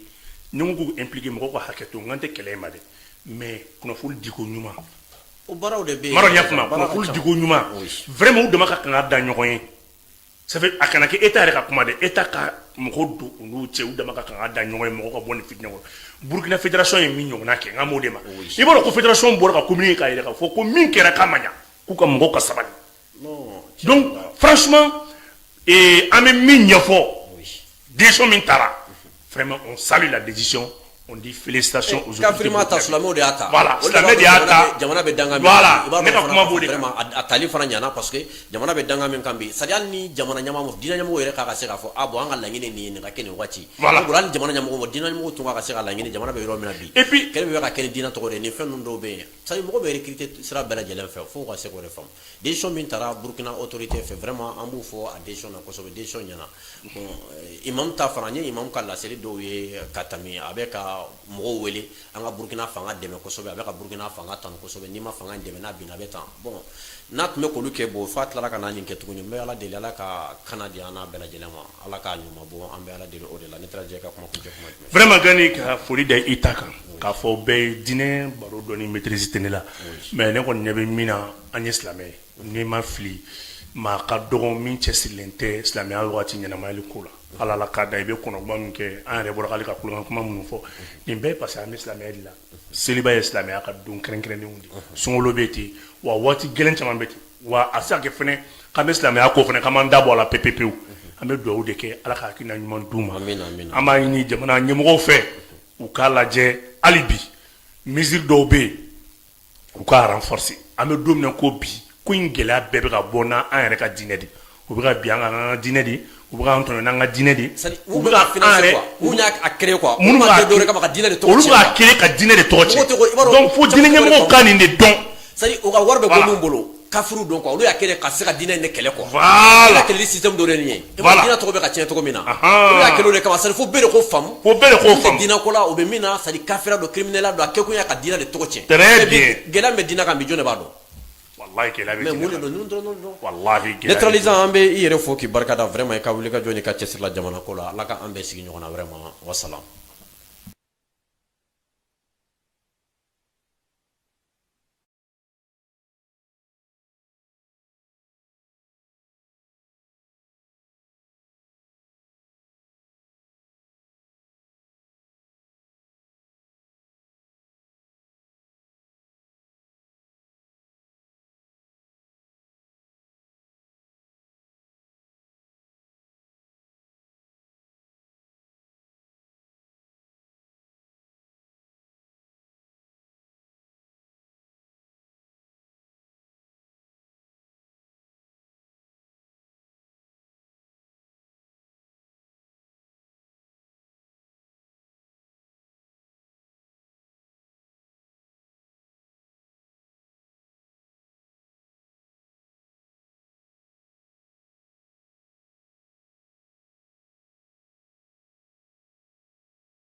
Ni n ko k'u impliquer, mɔgɔw ka hakɛ to, n kan tɛ kɛlɛ in ma dɛ, mais kunnafoni diko ɲuman. O baaraw de bɛ yen. N m'a dɔn n'i y'a faamuya, kunnafoni diko ɲuman. Vraiment, u dama ka kan ka da ɲɔgɔn ye. Ça fait a kana kɛ État yɛrɛ ka kuma dɛ, État ka mɔgɔw don u n'u cɛ, u dama ka kan ka da ɲɔgɔn ye, mɔgɔw ka bɔ nin fitinɛ kɔnɔ. Burukina fédération ye min ɲɔgɔnna kɛ, n ka m'o de ma. I b'a dɔn ko fédération bɔra ka communiquer k'a yɛrɛ k'a fɔ ko min kɛra k'a ma ɲa, k'u ka mɔgɔw ka sabali. Donc franchement, an bɛ min ɲɛfɔ, décision min taara, vraiment, on salue la décision, on dit félicitations aux autorités. Kafiri ma ta, silamɛw de y'a ta. Voilà, silamɛ de y'a ta. Jamana bɛ danga min. Voilà, ne ka kuma b'o de kan. Vraiment, a tali fana ɲana, parce que jamana bɛ danga min kan bi, c'est à dire hali ni jamana ɲɛmɔgɔ, diinɛ ɲɛmɔgɔ yɛrɛ k'a ka se k'a fɔ ah bon, an ka laɲini nin ye, nin ka kɛ nin waati. Voilà. Ne bolo, hali jamana ɲɛmɔgɔ, diinɛ ɲɛmɔgɔ tun ka se ka laɲini, jamana bɛ yɔrɔ min na bi. Et puis kɛlɛ min bɛ ka kɛ ni diinɛ tɔgɔ de ye, nin fɛn ninnu dɔw bɛ yen, c'est à dire mɔgɔ bɛ recruter sira bɛɛ lajɛlen fɛ, fo ka se k'o de faamu. Décision min taara Burukina autorité fɛ, vraiment, an b'u fɔ a décision na kosɛbɛ, décision ɲɛna. Bon, imam ta fana, n ye imam ka laseli dɔw ye ka tɛmɛ, a bɛ ka ka mɔgɔw wele an ka Burukina fanga dɛmɛ kosɛbɛ, a bɛ ka Burukina fanga tanu kosɛbɛ, n'i ma fanga in dɛmɛ n'a binna a bɛ tan. Bon, n'a tun bɛ k'olu kɛ, bon, f'a tilara ka na nin kɛ tuguni. N bɛ Ala deli, Ala ka kana di an n'a bɛɛ lajɛlen ma, Ala k'a ɲuman bɔ, an bɛ Ala deli o de la. Ne taara jɛ ka kuma kuncɛ kuma jumɛn? Vraiment, Gani, ka foli da i ta kan k'a fɔ bɛɛ ye, diinɛ baro dɔɔni maîtrise tɛ ne la, mais ne kɔni ɲɛ bɛ min na, an ye silamɛ ye, n'i ma fili, maa ka dɔgɔn min cɛsirilen tɛ silamɛya waati ɲɛnamayali ko la. Ala la k'a da i bɛ kɔnɔgwan min kɛ, an yɛrɛ bɔra k'ale ka kulonkɛ kuma minnu fɔ, nin bɛɛ parce que an bɛ silamɛya de la. Seliba ye silamɛya ka don kɛrɛnkɛrɛnnenw de, sunkalo bɛ ten wa, waati gɛlɛn caman bɛ ten wa. A se ka kɛ fɛnɛ k'an bɛ silamɛya ko fɛnɛ k'an b'an da bɔ a la pewu pewu. An bɛ dugawu de kɛ, Ala ka hakilina ɲuman d'u ma. An b'a ɲini jamana ɲɛmɔgɔw fɛ, u k'a lajɛ hali bi, mesure dɔw bɛ yen, u ka renforcer. An bɛ don min na ko bi, ko in gɛlɛya bɛɛ bɛ ka bɔ n'an yɛrɛ ka diinɛ de, u bɛ ka bin an kan an ka diinɛ de, u bɛ k'an tɔɲɔ n'an ka diinɛ de, u bɛ ka financer quoi, u y'a créer quoi, minnu b'a dɔw kama ka diinɛ de tɔgɔ olu b'a créer ka diinɛ de tɔgɔ tiɲɛ. Donc fo diinɛ ɲɛmɔgɔw ka nin de dɔn. C'est à dire u ka wari bɛ bɔ min bolo, kafiriw don quoi, olu y'a créer ka se ka diinɛ in de kɛlɛ quoi. Voilà, kɛlɛli système dɔ de nin ye. Voilà, diinɛ tɔgɔ bɛ ka tiɲɛ cogo min na, olu y'a créer o de kama. C'est à dire fo bɛɛ de k'o faamu. Fo bɛɛ de k'o faamu. Diinɛ ko la, u bɛ min na, c'est à dire kafira don, criminel don, a kɛkun ye ka diinɛ de tɔgɔ tiɲɛ. Très bien. Gɛlɛya min bɛ diinɛ kan bi, jɔn de b'a dɔn? Wallahi, gɛlɛya bɛ. Mais mun de don? Ninnu dɔrɔn don. Wallahi, gɛlɛya. Neutralisant, an bɛ i yɛrɛ fo k'i barika da vraiment, i ka wuli ka jɔ n'i ka cɛsiri la jamana ko la. Ala ka an bɛɛ sigi ɲɔgɔn na vraiment. Wassalam.